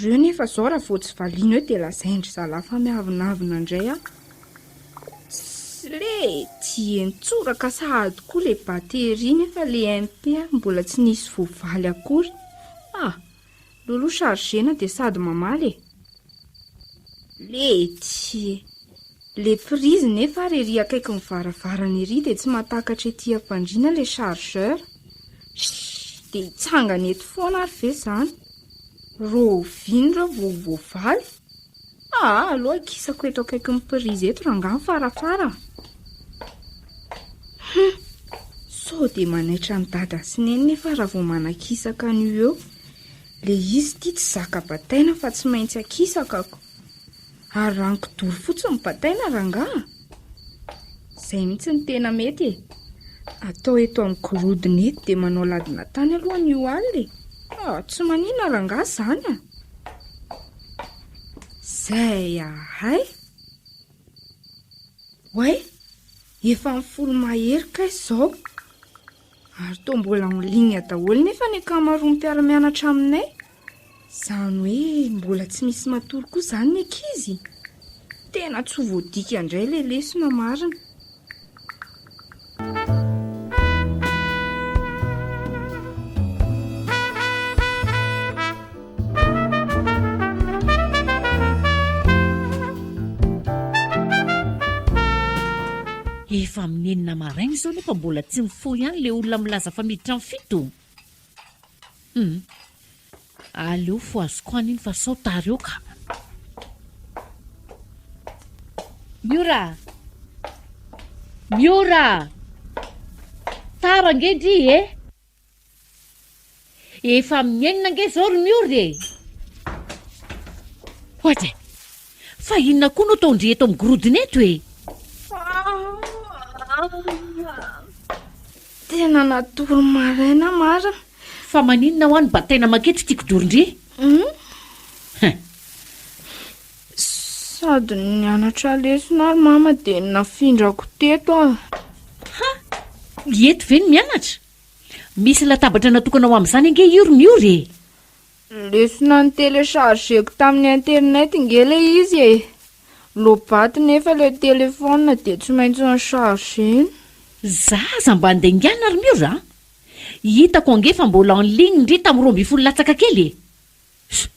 Reo nefa zao raha vao tsy valiana eo dia lazain-dry zalahy fa miavonavona indray aho. Tssy le dieny tsoraka sahady koa le batterie nefa le MP mbola tsy nisy voavaly akory. Ah! Loloha chargena dia sady mamaly e. Lety e! Le prise nefa ary ery akaikin'ny varavarana ery dia tsy mahatakatra ety am-pandriana le chargeur. Shh! Dia hitsangana eto foana ary ve izany? Rahoviana ireo vao voavaly? Aa! Aleo akisako eto akaikin'ny prise eto rangaha ny farafara a! Hum! Sao dia manaitra an'i dada sy neny nefa raha vao manakisaka an'io eo. Le izy ity tsy zaka bataina fa tsy maintsy akisakako. Ary raha ny kidoro fotsiny no bataina rangaha? Izay mihitsy no tena mety e! Atao eto amin'ny gorodona eto dia manao ladina tany aloha anio alina e! Ah, tsy maninona rangaha izany a! Izay ahay! Oay! Efa amin'ny folo mahery kay izao! Ary toa mbola en ligne daholo nefa ny ankamaroan'ny mpiara-mianatra aminay. Izany hoe mbola tsy misy matory koa izany ny ankizy? Tena tsy ho voadika indray ilay lesona marina. Efa amin'ny enina maraina izao nefa mbola tsy mifoha ihany ilay olona milaza fa miditra amin'ny fito. Hum. Aleo fohaziko any iny fa sao tara eo ka. Miora! Miora! Tara ange ndry e! Efa amin'ny enina ange izao ry Miora e! Oadray! Fa inona koa no ataon-dry eto amin'ny gorodona eto e? Tena natory maraina marina. Fa maninona hoa no bataina manketo ity kidoro-ndry? Hum? Hein! Sady nianatra lesona ary mama dia nafindrako teto aho. Ha! Eto ve no mianatra? Misy latabatra natokana ho amin'izany ange io ry Miory e! Lesona notelechargeko tamin'ny internet nge ilay izy e! Low-bat nefa ilay telephone dia tsy maintsy nichargena. Zaza mba andaingana ry Miory a! Hitako ange fa mbola en ligne ndry tamin'ny 12 latsaka kely e! Chut!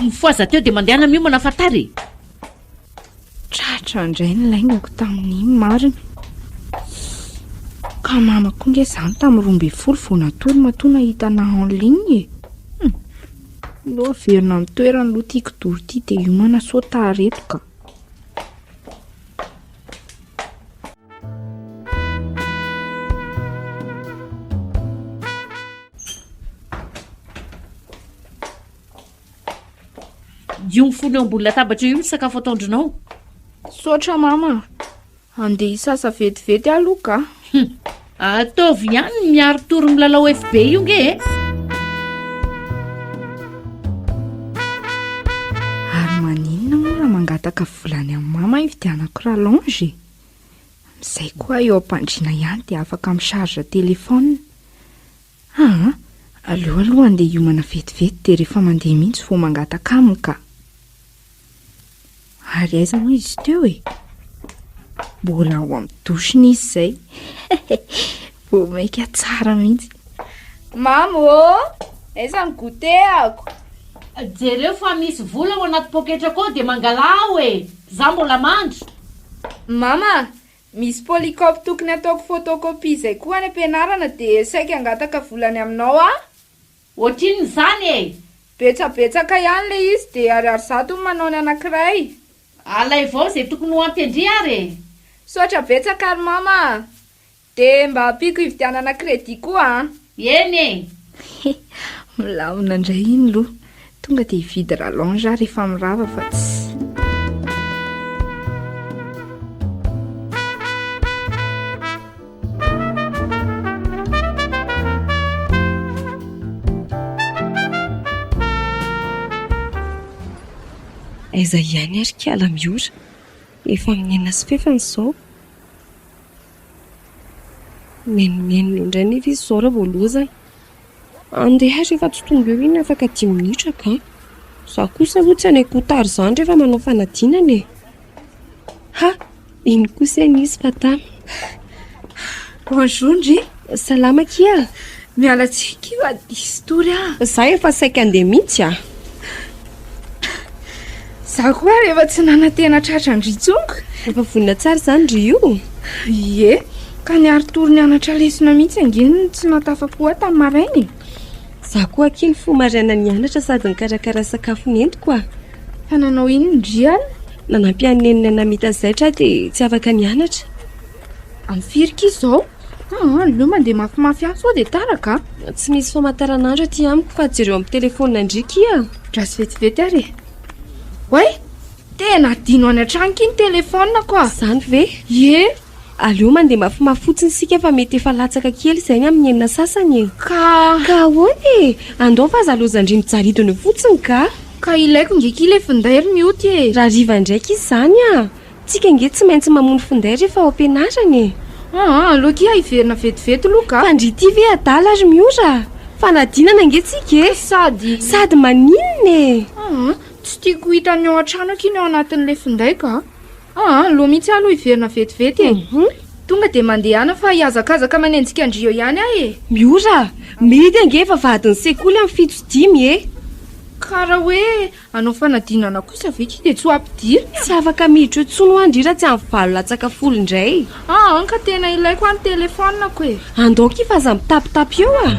Mifohaza teo dia mandehana miomana fa tara e! Tratra indray ny laingako tamin'iny marina. Ka mama koa nge zany tamin'ny 12 vao natory matoa nahita anah en ligne e! Hum! Aleo averina amin'ny toerany aloha ity kidoro ity dia hiomana sao tara eto ka. Io mifono eo ambony latabatra io ny sakafo ataondrinao. Misaotra mama a. Andeha hisasa vetivety aho aloha ka. Hum, ataovy ihany ny miari-tory milalao FB io nge e. Ary maninona moa raha mangataka vola any amin'i mama hividianako rallonge e? Amin'izay koa aho eo am-pandriana ihany dia afaka mi-charge téléphone. Aa, aleo aloha andeha hiomana vetivety dia rehefa mandeha mihitsy vao mangataka aminy ka. Ary aiza moa izy teo e? Mbola ao amin'ny douche-ny izy izay. Vao mainka tsara mihitsy. Mama ô! Aiza ny goûter-ako? Jereo fa misy vola ao anaty poketrako ao dia mangalà aho e! Za mbola mandry. Mama, Misy polycope tokony ataoko photocopie izay koa any am-pianarana dia saika hangataka vola any aminao aho. Ohatrinona izany e? Betsabetsaka ihany ilay izy dia ariary zato ny manao ny anankiray. Alaivo ao izay tokony ho ampy an-dry ary e! Misaotra betsaka ry mama a! Dia mba ampiako hividianana crédit koa an! Eny e! Milamina indray iny loha. Tonga dia hividy rallonge aho rehefa mirava fa tsy. Aiza ihany ary kala Miora? Efa amin'ny enina sy fefany izao. Menomenona eo indray anefa izy izao raha vao lozana. Andeha ary efa tsy tonga eo iny afaka dimy minitra ka. Za kosa aloha tsy hanaiky ho tara izany rehefa manao fanadinana e. Ha! Iny kosa anie izy fa tamy. Bonjour ndry. Salama akia. Miala tsiny akia fa diso tory aho. Za efa saika handeha mihitsy ah. Za koa ary efa tsy nanantena tratra an-dry intsony ka. Efa vonona tsara izany ry io? Ie, ka niari-tory nianatra lesona mihitsy ange no tsy nahatafapo ahy tamin'ny maraina e. Za koa akia nifoha maraina nianatra sady nikarakara sakafo nentiko ah. Fa nanao inona ndry alina? Nanampy an'i Nenina namita zaitra aho dia tsy afaka nianatra. Amin'ny firy kia izao? Aa, aleo mandeha mafimafy any sao dia tara ka. Tsy misy famantaranandro aty amiko fa jereo amin'ny telefaonina ndry kia. Draso vetivety ary e. Oay! Tena adino any an-trano kia ny telefaoniko a! Izany ve? Ie! Aleo mandeha mafimafy fotsiny isika fa mety efa latsaka kely izay ny amin'ny enina sasany e. Ka. Ka ahoana e? Andao fa aza lozan-dry mijaridona eo fotsiny ka. Ka ilaiko nge kia ilay finday ry mioty e. Rahariva indray kia izany a! Tsika ange tsy maintsy mamono finday rehefa ao am-pianarana e! Aa, aleo akia hiverina vetivety aloha ka! Fa ndry ity ve adala ry Miora a! Fanadinana ange tsika e! Sady. Sady maninona e! Aa, tsy tiako ho hitan'ny ao an-trano akia ny ao anatin'ilay finday ka! Aa, aleo mihitsy aho aloha hiverina vetivety e! Tonga dia mandehana fa hihazakazaka manenjika an-dry eo ihany aho e! Miora a! Mety ange efa vadin'ny sekoly amin'ny 7:05 e! Ka raha hoe Hanao fanadinana kosa ve ki dia tsy ho ampidirina? Tsy afaka miditra eo intsony hoa ndry raha tsy amin'ny valo latsaka folo indray. Aa ka tena ilaiko hoa ny telephone-ko e. Andao ki fa aza mitapitapy eo a!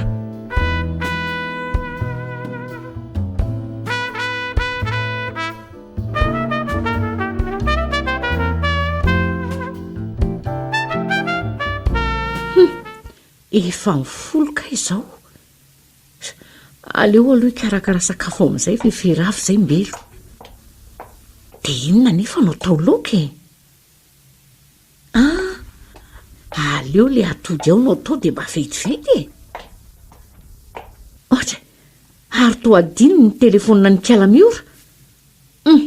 Hum! Efa ny folo kay izao. Aleo aloha hikarakara sakafo amin'izay fa efa rava izay Mbelo. Dia inona anefa no atao laoka e? Ah, aleo ilay atody ao no atao dia mba vetivety e! Ohatra, ary toa adino ny telefaonina an'Ikala Miora? Hum!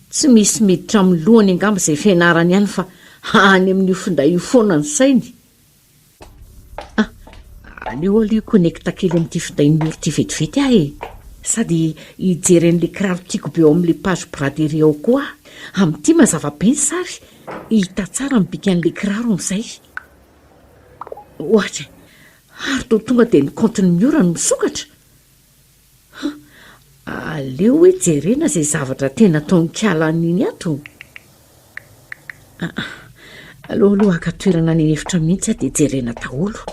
Tsy misy miditra amin'ny lohany angamba izay fianarany any fa any amin'io finday io foana ny sainy. Ah, aleo aloha hi-connecte kely amin'ity findain'i Noro ity vetivety aho e! Sady hijery an'ilay kiraro tiako be ao amin'ilay page braderie ao koa aho. Amin'ity mazava be ny sary, hita tsara ny bikan'ilay kiraro amin'izay. Ohatra e! Ary toa tonga dia ny kaontin'i Miora no misokatra? Ha! Aleo hoe jerena izay zavatra tena ataon'i Kala an'iny ato. Aa! Aleo aloha haka toerana any an'efitra mihitsy aho dia jerena daholo.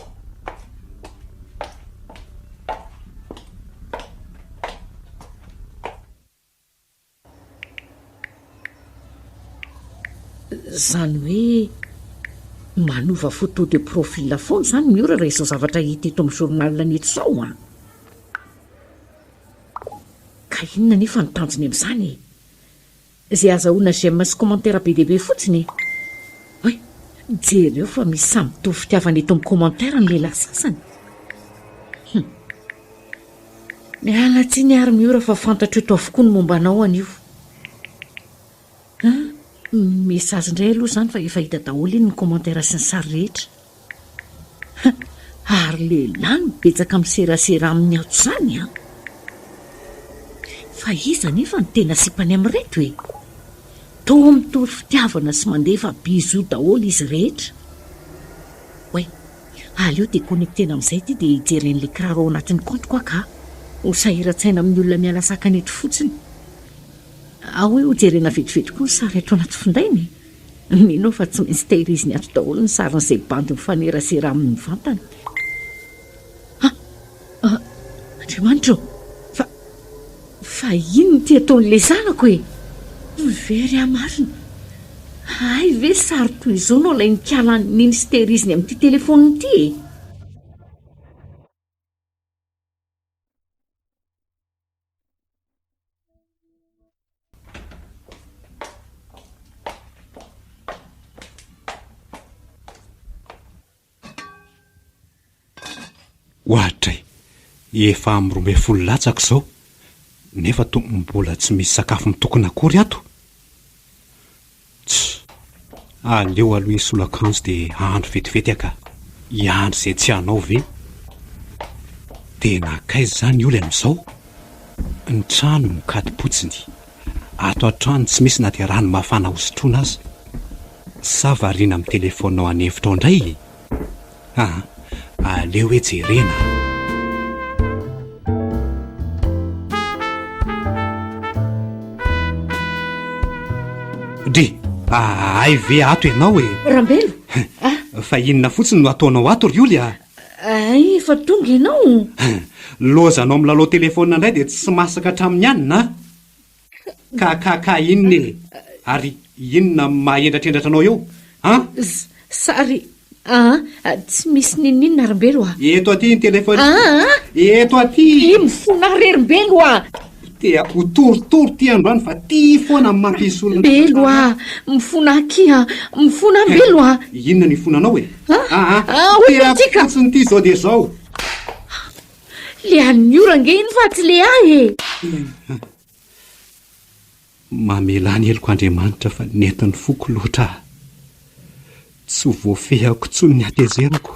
Izany hoe manova photo de profil foana izany Miora raha izao zavatra hita eto amin'ny journal ny eto izao an! Ka inona anefa no tanjony amin'izany e? Izay azahoana j'aime sy commentaire be dia be fotsiny e! Oay! Jereo fa misy samy mitovy fitiavana eto amin'ny commentaire ny lehilahy sasany. Hum. Miala tsiny ary Miora fa fantatro eto avokoa ny momba anao anio. An! Message indray aloha izany fa efa hita daholo iny ny commentaire sy ny sary rehetra. Ha! Ary lehilahy no betsaka miserasera aminy ato izany an! Fa iza anefa no tena sipany amin'ireto e? Toa mitory fitiavana sy mandefa bisous daholo izy rehetra. Oay! Aleo deconnectena amin'izay ity dia hijery an'ilay kiraro ao anatin'ny kaontiko aho ka! Ho sahiran-tsaina amin'ny olona miala sakana eto fotsiny. Ao hoe hojerena vetivety koa ny sary ato anaty findainy e! Mino aho fa tsy maintsy tehiriziny ato daholo ny sarin'izay bandy mifanerasera aminy mivantana. Ha! Andriamanitra ô! Fa, fa inona ity ataon'ilay zanako e? Very aho marina! Hay ve sary toy izao no alain'i Kala an'i Neny sy tehiriziny amin'ity telefaoniny ity e? Oadray, efa amin'ny 12 latsaka izao, nefa toa mbola tsy misy sakafo mitokona akory ato. Tss! Aleo aloha hisolo akanjo dia hahandro vetivety aho ka. Hiandry izay tsy hanao ve? Dia nankaiza izany olona amin'izao? Ny trano mikati-potsiny. Ato an-trano tsy misy na dia rano mafana hosotroina aza. Sa variana amin'ny telefaonina ao an'efitra ao indray e? Aa, aleo hoe jerena a! Dry, hay ve ato ianao e? Rambelo a! Fa inona fotsiny no ataonao ato ry Oly a? Hay efa tonga ianao? Lozanao milalao telefaonina indray dia tsy masaka hatramin'ny anona a! Ka ka ka inona e? Ary inona no maha hendratrendratra anao eo? An? Sary aa tsy misy n'inon'inona ry Mbelo a! Eto aty ny telephone. Aa! Eto aty! Ih mifona ahy re ry Mbelo a! Te ho torotoro ty androany fa ty foana no mampisy olona. Mbelo a! Mifona ahy akia! Mifona ahy Mbelo a! Inona no ifonanao e? Aa! Aa! Te fotsiny ty zao dia zao. Le an'ny ora ange iny fa tsy le ahy e! Mamelà ny heloko Andriamanitra fa nentin'ny foko loatra aho. Tsy ho voafehiko intsony ny hatezerako.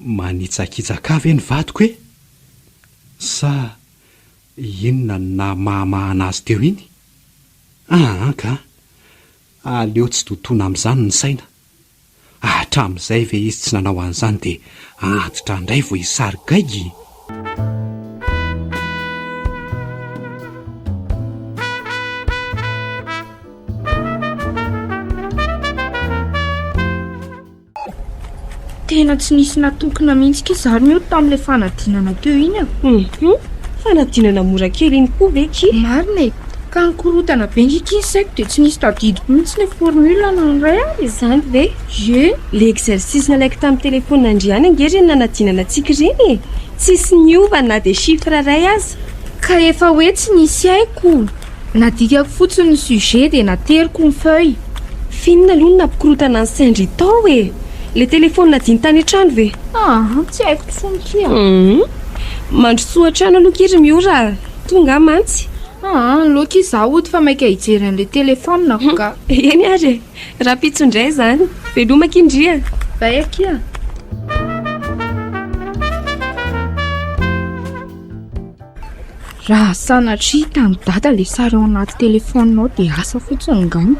Manitsakitsaka ahy ve ny vadiko e? Sa inona no nahamahamahana azy teo iny? Aa ka! Aleo tsy dotona amin'izany ny saina. Hatramin'izay ve izy tsy nanao an'izany dia antitra indray vao hisary gaigy? Tena tsy nisy natokona mihitsy ki za ry Mioty tamin'ilay fanadinana teo iny a! Hum! Fanadinana mora kely iny koa ve ki? Marina e! Ka nikorotana be nge ki ny saiko dia tsy nisy tadidiko mihitsy ilay formule na ny iray ary e! Izany ve? Ie! Le exercice nalaiko tamin'ny telephone ndry ihany ange ireny nanadinana antsika ireny e! Tsisy niova na dia chiffre iray aza! Ka efa hoe tsy nisy haiko! Nadikako fotsiny ny sujet dia nateriko ny feuille. F'inona aloha no nampikorotana ny sain-dry tao e? Le telephone adino tany an-trano ve? Aa, tsy haiko tsony kia. Humm. Mandrosoa an-trano aloha kia ry Miora a! Tonga aho mantsy. Aa, aleo kia za hody fa maika hijery an'le telephone-ko ka. Eny ary e! Rahampitso indray izany. Veloma akia ndry a! Bye akia. Raha sanatria hitan'i dada ilay sary ao anaty telefaoninao dia asa fotsiny angamba.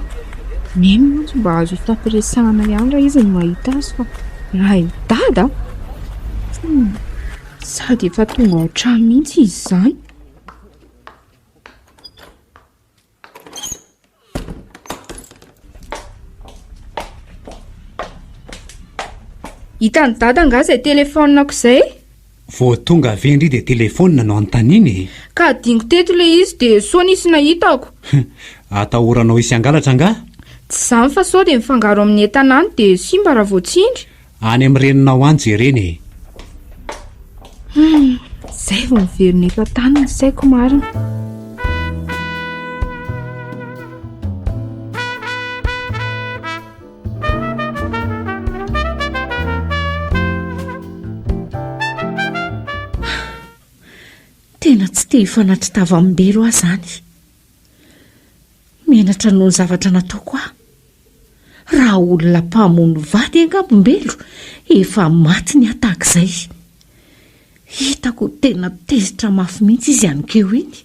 Neny mantsy mba azo ifampiresahana ihany raha izy no mahita azy fa raha i dada? Hum, sady efa tonga ao an-trano mihitsy izy izany. Hitan'i dada angaha izay telefaoniko izay? Vao tonga ve ndry dia telefaonina no anontaniana e? Ka adinoko teto ilay izy dia sao nisy nahitako. Atahoranao hisy hangalatra angaha? Tsy izany fa sao dia mifangaro amin'ny entana any dia simba raha vao tsindry. Any amin'ny reninao any jerena e! Hum, zay vao miverina eto an-tany ny saiko marina. Tena tsy te hifanatri-tava amin'i Mbelo aho izany. Menatra noho ny zavatra nataoko aho. Raha olona mpamono vady angamba Mbelo, efa maty ny ahy tahak'izay. Hitako ho tena tezitra mafy mihitsy izy aninkeo iny.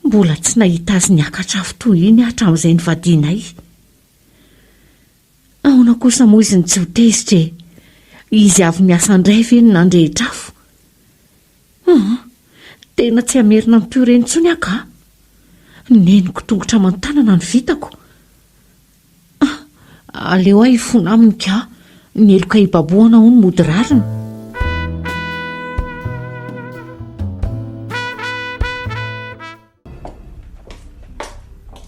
Mbola tsy nahita azy niakatra afo toy iny aho hatramin'izay nivadianay. Ahoana kosa moa izy no tsy ho tezitra e? Izy avy miasa indray ve no nandrehitra afo? Aa! Tena tsy hamerina ny toy ireny intsony aho ka! Neniko tongotra aman-tanana ny vitako. Ah! Aleo aho hifona aminy ka! Ny heloka hibabohana hono mody rariny.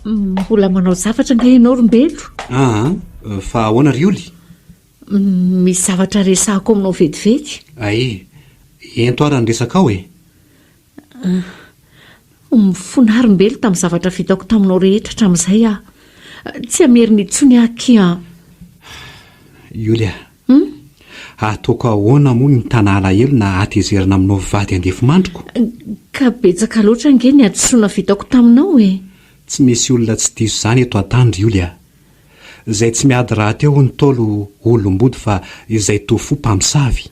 Mbola manao zavatra angaha ianao ry Mbelo? Aa! Fa ahoana ry Oly? Misy zavatra resahako aminao vetivety. Ay, ento ara ny resakao e! Mifona ary Mbelo tamin'ny zavatra vitako taminao rehetra hatramin'izay aho. Tsy hamerina intsony aho akia an! Yoly a! Ataoko ahoana moa ny mitana alahelo na hatezerana aminao vady andefimandriko? Ka betsaka loatra ange ny hadisoana vitako taminao e! Tsy misy olona tsy diso izany eto an-tany ry Yoly a! Izay tsy miady rahateo hoy ny Ntaolo olom-body fa izay to fo mpamosavy.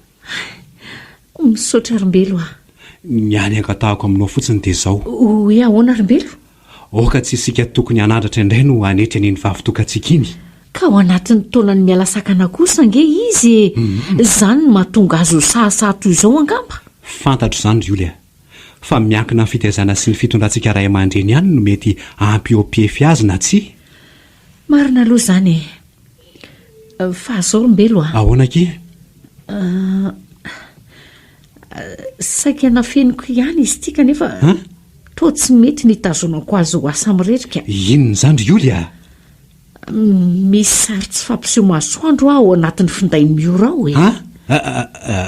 Misaotra ry Mbelo a! Ny hany angatahako aminao fotsiny dia izao. Hoe ahoana ry Mbelo? Aoka tsy isika tokony hanandratra indray no hanetry an'iny vavitokantsika iny. Ka ao anatin'ny taonany miala sakana kosa ange izy e! Izany no mahatonga azy ho sahasaha toy izao angamba? Fantatro izany ry Oly a! Fa miankina amin'ny fitaizana sy ny fitondrantsika ray aman-dreny ihany no mety hampihoa-pefy azy na tsia. Marina aloha izany e! Fa zao ry Mbelo a! Ahoana akia? Saika nafeniko ihany izy ity kanefa toa tsy mety ny hitazonako azy ho ahy samirery ka. Inona izany ry Oly a? Misy sary tsy fampiseho masoandro aho ao anatin'ny findain'i Miora ao e. An?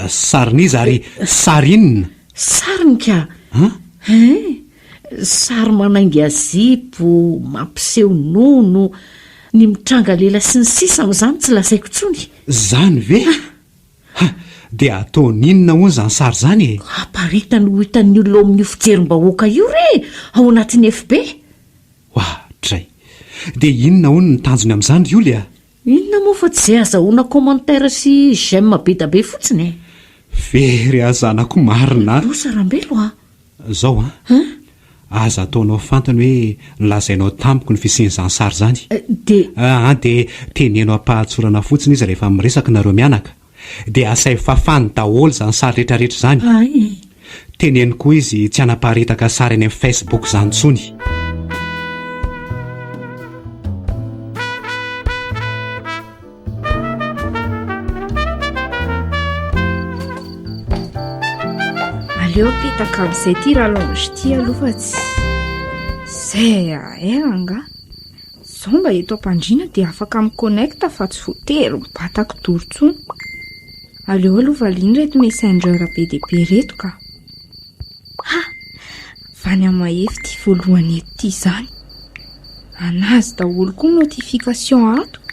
Sarin'iza ary sary inona? Sariny ka! Hein? Sary manainga zipo, mampiseho nono, ny mitranga lela sy ny sisa amin'izany tsy lazaiko intsony. Izany ve? Ha! Dia ataony inona hono izany sary izany e? Aparitany ho hitan'ny olona ao amin'io fijerim-bahoaka io re, ao anatin'ny FB. Oadray! Dia inona hono ny tanjony amin'izany ry Oly a? Inona moa fa tsy izay azahoana commentaire sy j'aime be da be fotsiny e! Very aho zanako marina a! Loza Rambelo a! Zao an! Aza ataonao fantany hoe nolazainao tamiko ny fisian'izany sary izany. Dia. Aa dia teneno am-pahatsorana fotsiny izy rehefa miresaka nareo mianaka. Dia asaivo fafany daholo izany sary rehetrarehetra izany. Hay. Teneno koa izy tsy hanaparitaka sary any amin'ny Facebook izany intsony. Aleo apetaka amin'izay ity rallonge ity aloha fa tsy izay ahay angaha. Izao mba eto am-pandriana dia afaka mi-connecte fa tsy voatery mibata kidoro intsony. Aleo aloha valiana ireto messenger be dia be ireto ka. Ha! Vany amin'ny mahefa ity voalohany eto ity izany. An'azy daholo koa ny notification ato.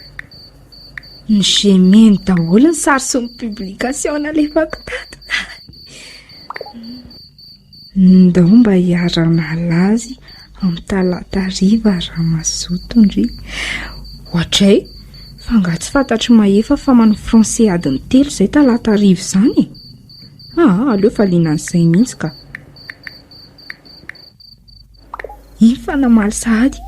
Ny Gmail daholo ny sary sy ny publication nalefako tato. Ndao mba hiara-hanala azy amin'ny talata hariva raha mazoto ndry. Ohatray, fa angaha tsy fantatr'i Mahefa fa manao français adiny telo izay talata hariva izany e? Aa, aleo valiana an'izay mihitsy ka. Iny fa namaly sahady.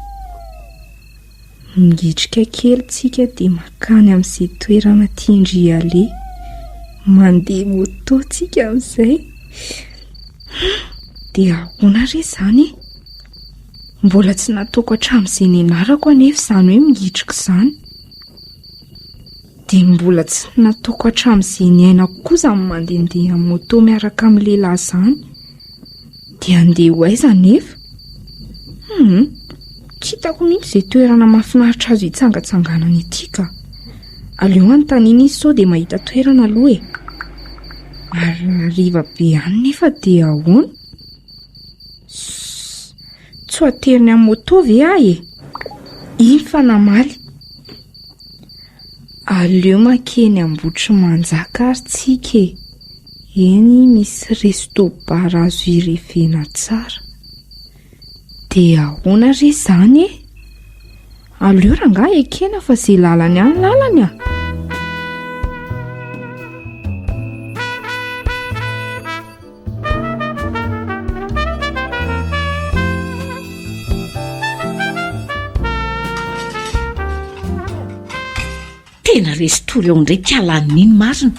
Mingitrika kely tsika dia makany amin'izay toerana tian-dry aleha. Mandeha moto tsika amin'izay. Dia ahoana re izany e? Mbola tsy nataoko hatramin'izay nianarako anefa izany hoe mingitrika izany. Dia mbola tsy nataoko hatramin'izay niainako koa izany mandehandeha moto miaraka amin'ny lehilahy izany. Dia handeha ho aiza anefa? Hum, tsy hitako mihitsy izay toerana mahafinaritra azo hitsangatsanganana ety ka. Aleo anontaniana izy sao dia mahita toerana aloha e. Ary raha hariva be any nefa dia ahoana? Sss, tsy ho ateriny amin'ny moto ve aho e? Iny fa namaly. Aleo mankeny Ambohitrimanjaka ary tsika e! Eny misy resto bar azo irevena tsara. Dia ahoana re izany e? Aleo rangahy ekena fa izay lalany any lalany a! Tena resy tory ao indray kala an'iny marina.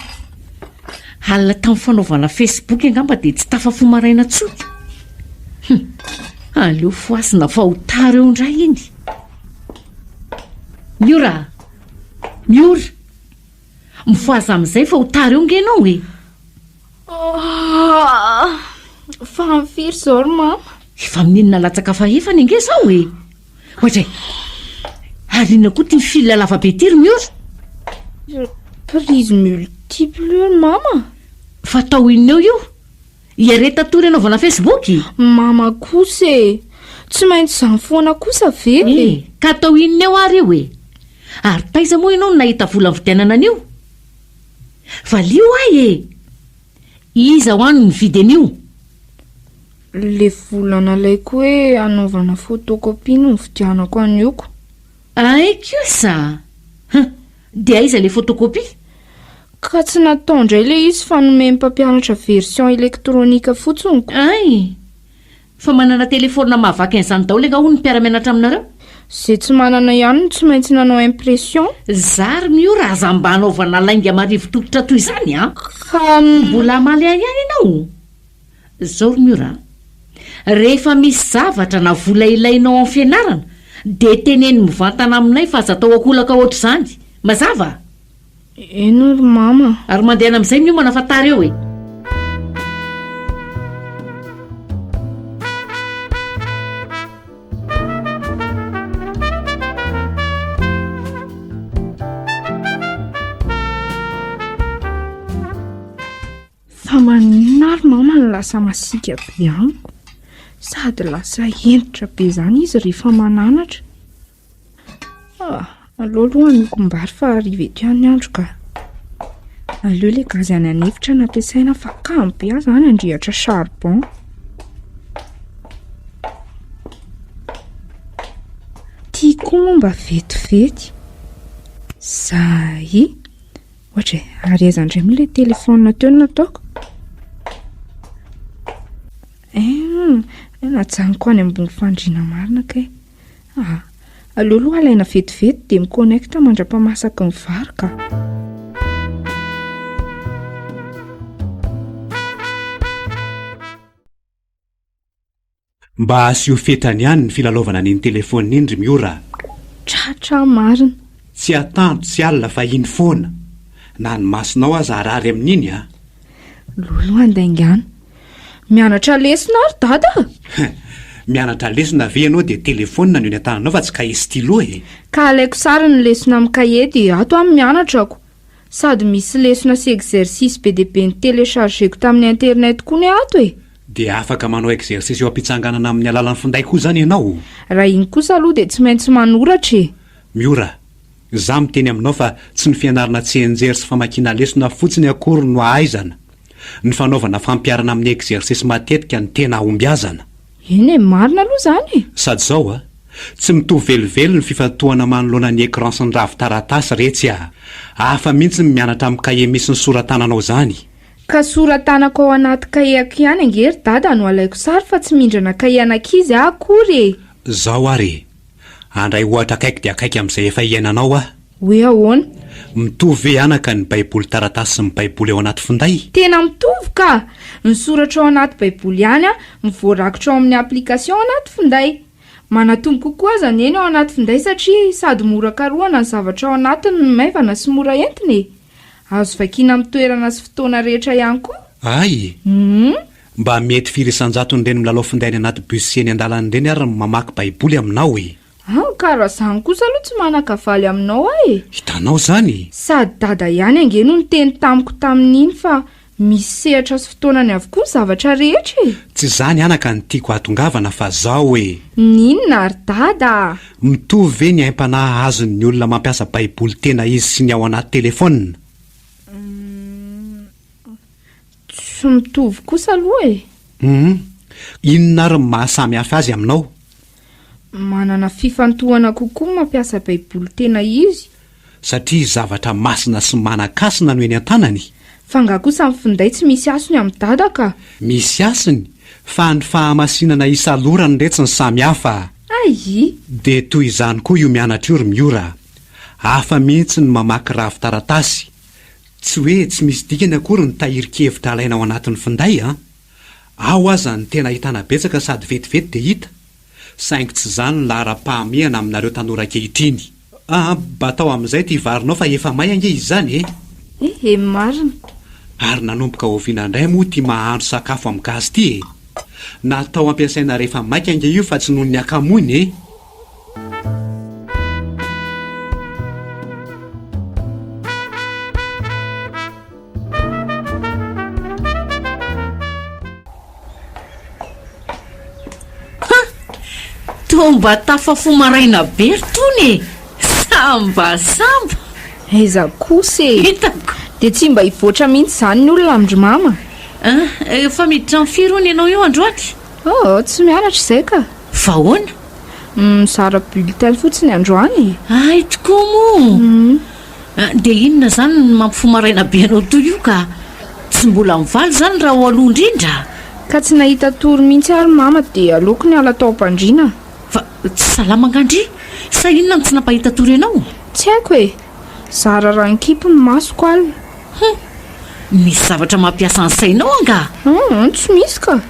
Alina tamin'ny fanaovana Facebook angamba dia tsy tafafoha maraina intsony. Hum, aleo fohazina fa ho tara eo indray iny. Miora! Miora! Mifohaza amin'izay fa ho tara eo nge ianao e! Ah, fa amin'ny firy izao ry mama? Efa amin'ny enina latsaka fahefany ange izao e! Ohatray, ary inona koa ity fil lava be ity ry Miora? Prise multiple io ry mama. Fa atao inona eo io? Hiareta-tory hanaovana Facebook? Mama kosa e! Tsy maintsy izany foana kosa ve e? Ka atao inona eo ary io e? Ary taiza moa ianao no nahita vola nividianana an'io? Valio ahy e! Iza hoa no nividy an'io? Le vola nalaiko hoe hanaovana photocopie no nividianako an'io ko. Hay kosa! Huh! Dia aiza le photocopie? Ka tsy natao indray le izy fa nomen'ny mpampianatra version électronique fotsiny ko. Hay! Fa manana telefaonina mahavaky an'izany daholo angaha hono ny mpiara-mianatra aminareo? Ze tsy manana ihany no tsy maintsy nanao impression. Zary Miora aza mba anaovana lainga marivo tototra toy izany an! Ka. Mbola hamaly ahy ihany ianao? Zao ry Miora a! Rehefa misy zavatra na vola ilainao amin'ny fianarana dia teneno mivantana aminay fa aza atao ankolaka ohatr'izany. Mazava? Eny ry mama a! Ary mandehana amin'izay miomana fa tara eo e! Fa maninona ary mama no lasa masiaka be amiko? Sady lasa hentitra be izany izy rehefa mananatra. Ah, aleo aloha hanokom-bary fa hariva eto ihany ny andro ka. Aleo ilay gaz any an'efitra no ampiasaina fa kamo be aho izany handrehitra charbon. Ty koa moa mba vetivety. Zay. Ohatra e, ary aiza indray moa ilay telefaonina teo no nataoko? Hein, najanoko any ambony fandriana marina kay. Ah, aleo aloha alaina vetivety dia mi-connecte mandra-pamasaky ny vary ka. Mba asio fetrany ihany ny filalaovana an'iny telephone iny ry Miora a! Tratra aho marina. Tsy atandro tsy alina fa iny foana. Na ny masonao aza harary amin'iny a! Lolo andaingana. Mianatra lesona aho ry dada a! Mianatra lesona ve ianao dia telephone no eny an-tananao fa tsy kahie stylo e! Ka alaiko sary ny lesona amin'ny kahie dia ato aho mianatra ko. Sady misy lesona sy exercice be dia be ni-telecharger-ko tamin'ny internet koa ne ato e! Dia afaka manao exercice eo am-pitsanganana amin'ny alalan'ny finday koa izany ianao? Raha iny kosa aloha dia tsy maintsy manoratra e! Miora, za miteny aminao fa tsy ny fianarana tsianjery sy famakiana lesona fotsiny akory no ahaizana. Ny fanaovana fampiharana amin'ny exercice matetika no tena ahombiazana. Eny e, marina aloha izany e! Sady izao a! Tsy mitovy velively ny fifantohana manoloana ny écran sy ny ravin-taratasy retsy a! Hafa mihitsy ny mianatra amin'ny kahie misy ny sora-tananao izany. Ka sora-tanako ao anaty kahie-ko ihany ange ry dada no alaiko sary fa tsy mindrana kahie an'ankizy aho akory e! Zao ary e! Handray ohatra akaiky dia akaiky amin'izay efa iainanao aho. Hoe ahoana? Mitovy ve anaka ny baiboly taratasy sy ny baiboly ao anaty finday? Tena mitovy ka! Ny soratra ao anaty baiboly ihany no voarakitra ao amin'ny application anaty finday. Manatombo kokoa aza anie ny ao anaty finday satria sady mora karohana ny zavatra ao anatiny no maivana sy mora entina e! Azo vakiana amin'ny toerana sy fotoana rehetra ihany koa. Hay! Humm. Mba mety firy isan-jaton'ireny milalao finday any anaty bus sy eny an-dalana ireny ary ny mamaky baiboly aminao e! An, ka raha zany kosa aloha tsy manan-kavaly aminao aho e! Hitanao zany? Sady dada ihany ange no niteny tamiko tamin'iny fa misy sehatra sy fotoanany avokoa ny zavatra rehetra e! Tsy zany anaka no tiako hahatongavana fa zao e! N'inona ary dada a! Mitovy ve ny aim-panahy azon'ny olona mampiasa baiboly tena izy sy ny ao anaty telefaonina? Humm, tsy mitovy kosa aloha e! Humm, inona ary ny maha samy hafa azy aminao? Manana fifantohana kokoa ny mampiasa Baiboly tena izy. Satria zavatra masina sy manan-kasina no eny an-tanany. Fa nga kosa ny finday tsy misy hasiny amin'i Dada ka? Misy hasiny, fa ny fahamasinana isalorany re tsy ny samy hafa a! Aii! Dia toy izany koa io mianatra io ry Miora a! Hafa mihitsy ny mamaky ravin-taratasy. Tsy hoe tsy misy dikany akory ny tahirin-kevitra alaina ao anatin'ny finday an! Ao aza ny tena ahitana betsaka sady vetivety dia hita, saingy tsy izany no laharam-pahamehana aminareo tanora ankehitriny. Aa, batao amin'izay ity varinao fa efa may ange izy izany e! Eh, marina. Ary nanomboka oviana indray moa ity mahandro sakafo amin'ny gaz ity e? Natao hampiasaina rehefa maika ange io fa tsy noho ny hakamoina e! Ha! Toa mba tafafoha maraina be ry Tony e! Samba samba! Aiza kosa e! Hitako! Dia tsy mba hivoatra mihitsy izany ny olona amin-dry mama? An, fa miditra amin'ny firy hono ianao io androany? Oh, tsy mianatra izay ka. Fa ahoana? Mizara bulletin fotsiny androany e. Hay tokoa moa! Dia inona izany no mampifoha maraina be anao toy io ka? Tsy mbola mivaly izany raha ao aloha indrindra? Ka tsy nahita tory mihitsy ary mama dia aleoko niala tao am-pandriana. Fa tsy salama angaha ndry? Sa inona no tsy nampahita tory anao? Tsy haiko e! Zara raha nikipy ny masoko alina. Hum! Misy zavatra mampiasa ny sainao angaha? Hum, tsy misy ka!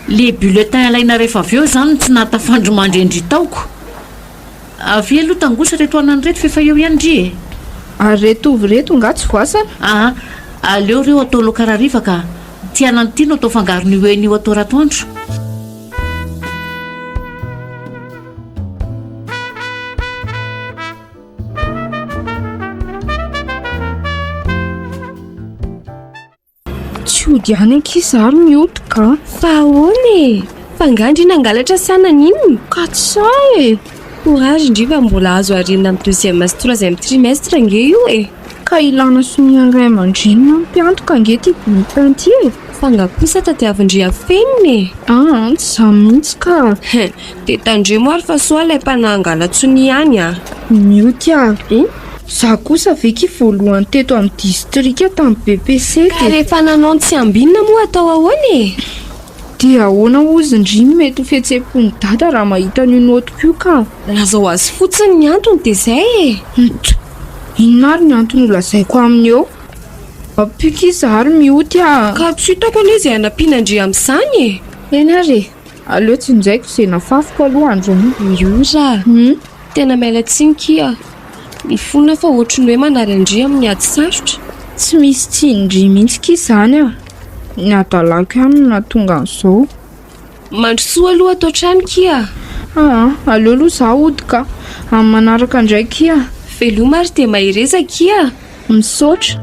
Le bulletin alaina rehefa avy eo izany no tsy nahatafandry mandry an-dry taoko. Avia aloha tangosa ireto anana ireto f'efa eo ihany ndry e! Ary ireto ovy ireto nga tsy voasana? Aa, aleo ireo atao laoka rariva ka! Ty anana ity no atao fangaron'io hena io atao ratoandro. Tsy hody any ankizy za ry mioty ka. Fa ahoana e? Fa nga ndry nangalatra sa naninona? Ka tsy sahy e! Courage ndry fa mbola azo arenina amin'ny deuxième sy troisième trimestre ange io e! Ka ilana sonia ray aman-dreny na mpiantoka ange ity bulletin ity e! Fa nga kosa tadiavin-dry afenina e! Aa tsy za mihitsy ka! Hein! Dia tandremo ary fa soa ilay mpanangala-tsonia any a! Mioty a! Za kosa ve ki voalohany teto amin'ny distrika tamin'ny BEPC Ka dia. rehefa nanao ny tsy ambinina moa atao ahoana e? Dia ahoana hozy ndry ny mety ho fihetsem-pon'i dada raha mahita an'io notiko io ka? Lazao azy fotsiny ny antony dia izay e! Nt! Inona ary ny antony holazaiko aminy eo? Ampiko izy ary mioty a! Ka tsy hitako anie izay hanampiana an-dry amin'izany e! Eny ary e! Aleo tsinjaiko izay nafafiko aloha androany. Miora a! Tena miala tsiny kia. Mifona fa ohatry ny hoe manary an-dry amin'ny ady sarotra. Tsy misy tsiny-dry mihitsy kia izany a! Ny hadalako ihany no nahatonga an'izao. Mandrosoa aloha ato an-trano kia. Aa, aleo aloha za hody ka. Amin'ny manaraka indray kia. Veloma ary dia mahereza kia. Misaotra.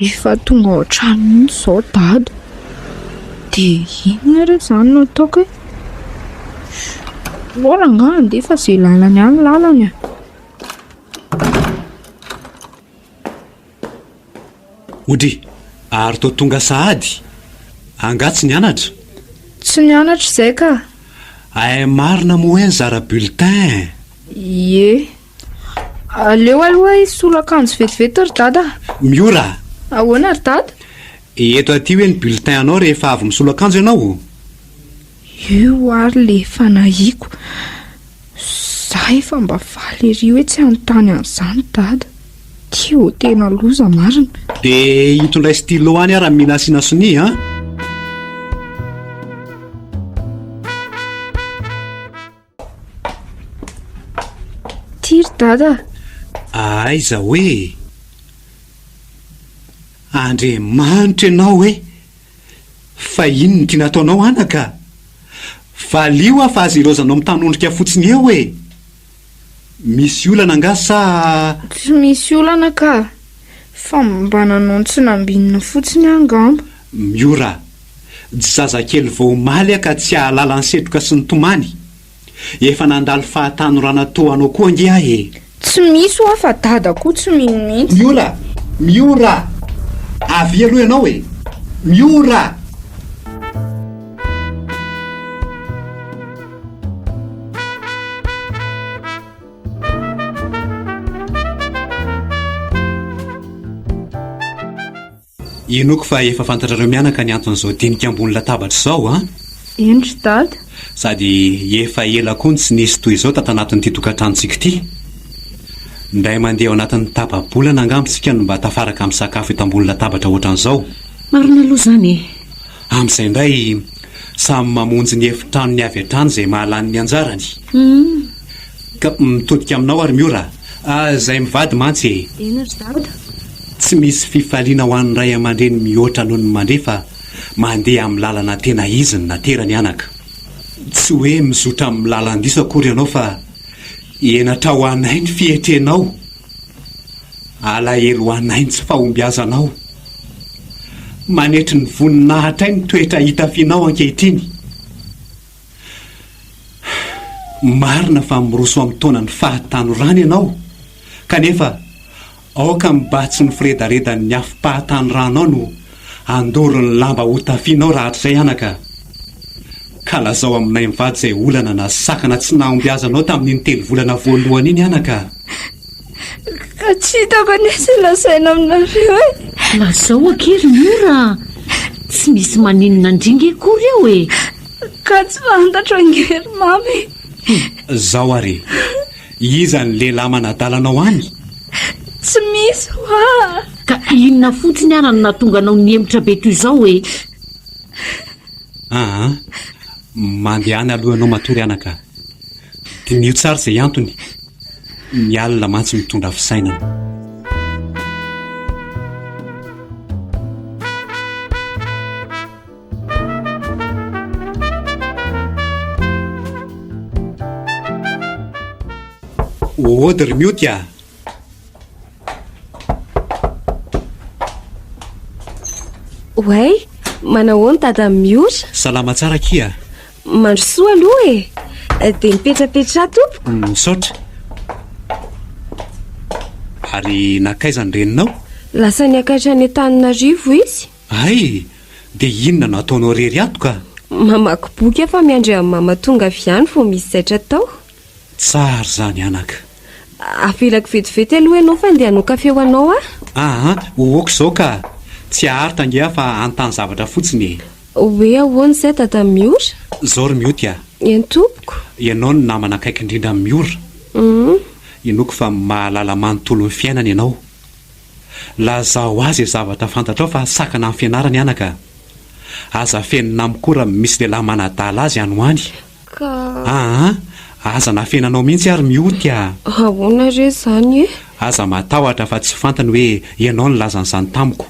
Efa tonga ao an-trano mihitsy izao dada. Dia inona re izany no ataoko e? Aleo rangahy handeha fa izay lalany any lalany e. Odry, ary toa tonga sahady? Angaha tsy nianatra? Tsy nianatra izay ka. Hay marina moa hoe nizara bulletin e! Ie. Aleo aloha hisolo akanjo vetivety ry dada a! Miora a! Ahoana ry dada? Eto aty hoe ny bulletin anao rehefa avy misolo akanjo ianao? Io ary le efa nahiko. Za efa mba faly ery hoe tsy hanontany an'izany dada. Ty ô tena loza marina. Dia hitondray stylo any aho raha mila asiana sonia an! Ty ry dada a! Aiza hoe? Andriamanitra ianao e! Fa inona no tiana ataonao anaka? Valio aho fa aza ilaozanao mitanondrika fotsiny eo e! Misy olana angaha sa. Tsy misy olana ka! Fa mba nanao ny tsy nambinina fotsiny aho angamba. Miora, Tsy zazakely vao omaly aho ka tsy hahalala ny setroka sy ny tomany. Efa nandalo fahatanorana toa anao koa ange aho e! Tsy misy hoa fa dada koa tsy mino mihitsy. Miora! Miora! Avia aloha ianao e! Miora! Inoako fa efa fantatrareo mianaka ny anton'izao dinika ambony latabatra izao an! Eny ry dada. Sady efa ela koa no tsy nisy toy izao tato anatin'ity tokantranontsika ity. Indray mandeha ao anatin'ny tapa-bolana angamba isika no mba tafaraka misakafo eto ambony latabatra ohatran'izao. Marina aloha izany e! Amin'izay indray samy mamonjy ny efitranony avy hatrany izay mahalany ny anjarany. Ka mitodika aminao ary Miora a! Izay mivady mantsy e! Eny ry dada. Tsy misy fifaliana ho an'ny ray aman-dreny mihoatra noho ny mandre fa mandeha amin'ny lalana tena izy ny naterany anaka. Tsy hoe mizotra amin'ny lalan-diso akory ianao fa henatra ho anay ny fietrenao. Alahelo ho anay ny tsy fahombiazanao. Manetry ny voninahitray ny toetra itafianao ankehitriny. Marina fa miroso amin'ny taonan'ny fahatanorana ianao, kanefa aoka mba tsy ny firedaredan'ny afom-pahatanoranao no handoro ny lamba hotafianao rahatrizay anaka. Ka lazao aminay mivady izay olana na sakana tsy nahombiazanao tamin'iny telovolana voalohany iny anaka. Ka tsy hitako anie izay lazaina aminareo e! Lazao akia ry Miora a! Tsy misy maninona an-dry nge akory eo e! Ka tsy fantatro ange ry Mama e! Zao ary e! Iza ny lehilahy manadala anao any? Tsy misy hoa! Ka inona fotsiny ara no nahatonga anao nihemotra be toy izao e? Aa! Mandehana aloha ianao matory anaka. Diniho tsara izay antony. Ny alina mantsy mitondra fisainana. Ody ry mioty a! Oay, manahoana dada Miora? Salama tsara akia. Mandrosoa aloha e! Dia mipetrapetraha tompoko. Misaotra. Ary nankaiza ny reninao? Lasa niakatra any Antananarivo izy. Hay! Dia inona no ataonao irery ato ka? Mamaky boky aho fa miandry an'i mama tonga avy any vao misy zaitra atao. Tsara izany anaka. Avelako vetivety aloha ianao fa ndeha hanao kafe ho anao aho. Aa, ok izao ka! Tsy haharitra ange aho fa hanontany zavatra fotsiny e. Hoe ahoana izay dada Miora? Izao ry Mioty a! Eny tompoko. Ianao no namana akaiky indrindra amin'i Miora. Inoako fa mahalala manontolo ny fiainany ianao. Lazao azy izay zavatra fantatrao fa sakana amin'ny fianarany anaka. Aza afenina amiko koa raha misy lehilahy manadala azy any ho any. Ka. Aa! Aza nafenanao mihitsy ary mioty a! Ahoana re izany e? Aza matahotra fa tsy fantany hoe ianao nilaza an'izany tamiko.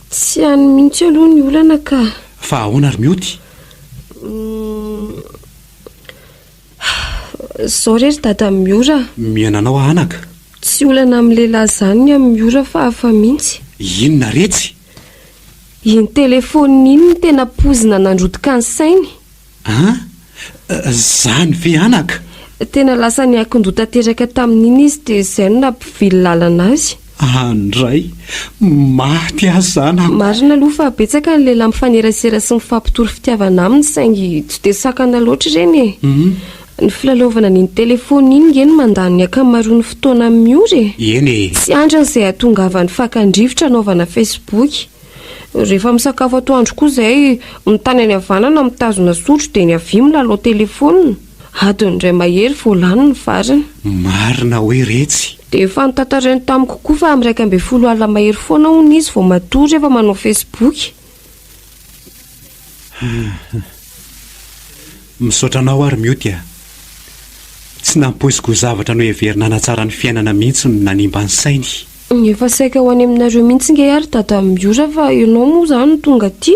Tsy any mihitsy aloha ny olana ka. Fa ahoana ry mioty? Izao re ry dada Miora a! Mihaino anao aho anaka. Tsy olana amin'ny lehilahy izany ny amin'i Miora fa hafa mihitsy. Inona retsy? Iny telefaonina iny no tena poizina nandrotika ny sainy. An! Zany ve anaka? Tena lasa niankin-doha tanteraka tamin'iny izy dia izay no nampivily lalana azy. Andray! Maty aho zanako! Marina aloha fa betsaka ny lehilahy mifanerasera sy mifampitory fitiavana aminy saingy tsy dia sakana loatra ireny e! Ny filalaovana an'iny telefaonina iny nge no mandany ny ankamaroan'ny fotoana amin'i Miora e! Eny e! Tsy andriny izay hahatongavan'ny fakan-drivotra hanaovana Facebook. Rehefa misakafo atoandro koa izay, ny tanany havanana mitazona sotro dia ny havia milalao telefaonina. Adiny iray mahery vao lany ny variny. Marina hoe retsy. Dia efa notantarainy tamiko koa fa amin'ny 11 alina mahery foana hono izy vao matory rehefa manao Facebook. Misaotra anao aho ry Mioty a! Tsy nampoiziko ho zavatra noheverina hanatsara ny fiainana mihitsy no nanimba ny sainy. Efa saika ho any aminareo mihitsy nge ary dada Miora fa ianao moa izany no tonga aty.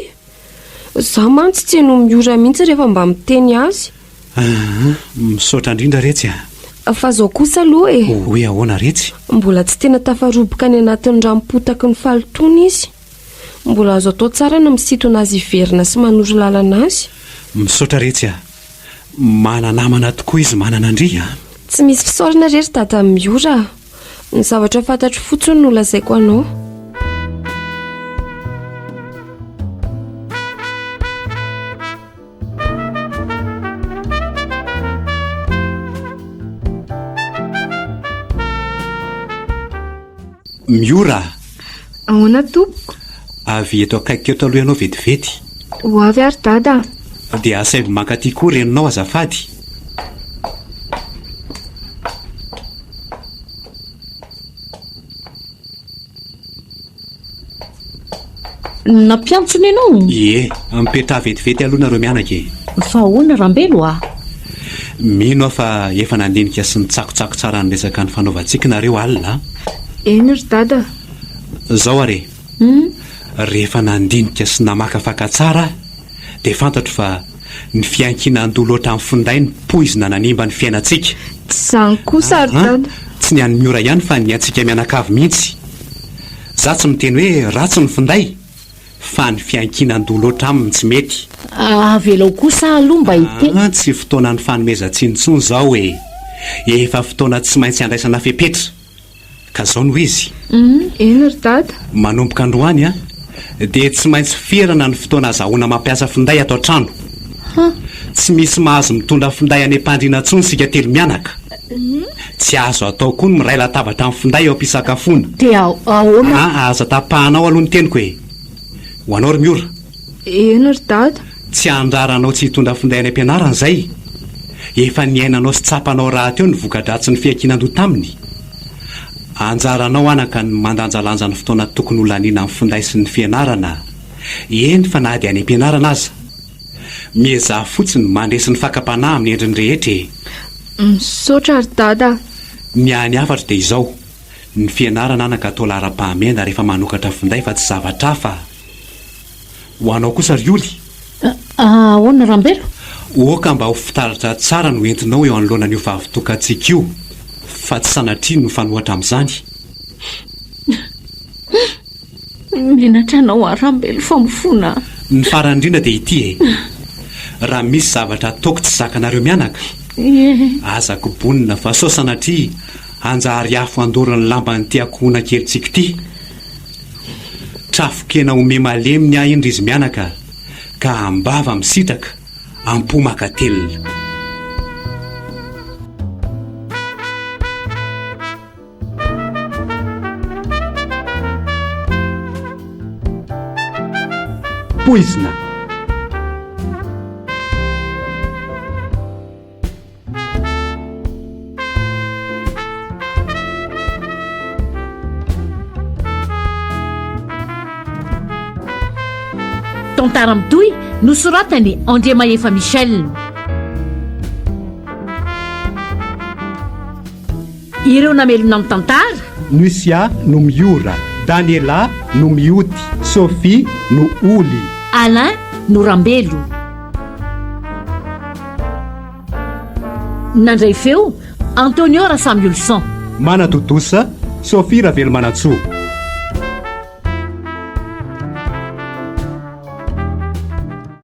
Za mantsy tsy henoy Miora mihitsy rehefa mba miteny azy. Aa, misaotra indrindra retsy a! Fa zao kosa aloha e! Hoe ahoana retsy? Mbola tsy tena tafaroboka any anatin'ny ranom-potaky ny fahalotoana izy. Mbola azo atao tsara ny misintona azy hiverina sy manoro lalana azy. Misaotra retsy a! Mana-namana tokoa izy manana an-dry a! Tsy misy fisaorana re ry dada Miora a! Ny zavatra fantatro fotsiny no lazaiko anao. Miora a! Ahoana tompoko? Avy eto akaiky eto aloha ianao vetivety. Ho avy ary dada a! Dia asaivo mankaty koa reninao azafady. Nampiantsona ianao? Ie, mipetraha vetivety aloha nareo mianaka e. Fa ahoana Rambelo a? Mino aho fa efa nandinika sy nitsakotsako tsara ny resaka nifanaovantsika nareo alina a. Eny ry dada. Zao ary e. Rehefa nandinika sy namakafaka tsara aho dia fantatro fa ny fiankinan-doha loatra amin'ny finday no poizina nanimba ny fiainantsika. Tsy izany kosa ry dada. Tsy ny an'i Miora ihany fa ny antsika mianakavy mihitsy. Za tsy miteny hoe ratsy ny finday. Fa ny fiankinan-doha loatra aminy tsy mety. Avelao kosa aloha mba hiteny. Aa tsy fotoanan'ny fanomezan-tsiny intsony izao e! Efa fotoana tsy maintsy andraisana fepetra. Ka izao no izy. Eny ry dada. Manomboka androany an, dia tsy maintsy ferana ny fotoana azahoana mampiasa finday ato an-trano. Tsy misy mahazo mitondra finday any am-pandriana intsony isika telo mianaka. Tsy azo atao koa ny miray latabatra amin'ny finday eo am-pisakafoana. Dia ahoana? Aa aza tapahanao aloha ny teniko e! Ho anao ry Miora. Eny ry dada. Tsy handrara anao tsy hitondra finday any am-pianarana izay. Efa niainanao sy tsapanao rahateo ny voka-dratsin'ny fiankinan-doha taminy. Anjaranao anaka ny mandanjalanja ny fotoana tokony ho laniana amin'ny finday sy ny fianarana, eny fa na dia any am-pianarana aza. Miezaha fotsiny mandresy ny fakam-panahy amin'ny endriny rehetra e! Misaotra ry dada a! Ny ahy ny hafatro dia izao, ny fianarana anaka atao laharam-pahamehana rehefa manokatra finday fa tsy zavatra hafa. Ho anao kosa ry Oly? Ahoana Rambelo? Oka mba ho fitaratra tsara no entinao eo anoloanan'io vavitokantsika io fa tsy sanatria ny mifanohatra amin'izany. Menatra anao aho Rambelo fa mifona a. Ny farany indrindra dia ity e! Raha misy zavatra ataoko tsy zakanareo mianaka, aza kobonina fa sao sanatria hanjary afo handoro ny lamban'ity ankohonankelintsika ity. Trafon-kena ome-malemy ny ahy iny ry izy mianaka ka am-bava misitraka, am-po maka telina. Poizina. Tantara mitohy nosoratan'i Andriamahefa Michel. Ireo namelona ny tantara. Nusia no Miora, Daniela no Mioty, Sophie no Oly. Alain no Rambelo. Nandray feo, Antonio Rasamiolson. Manatontosa, Sophie Ravelomanantsoa.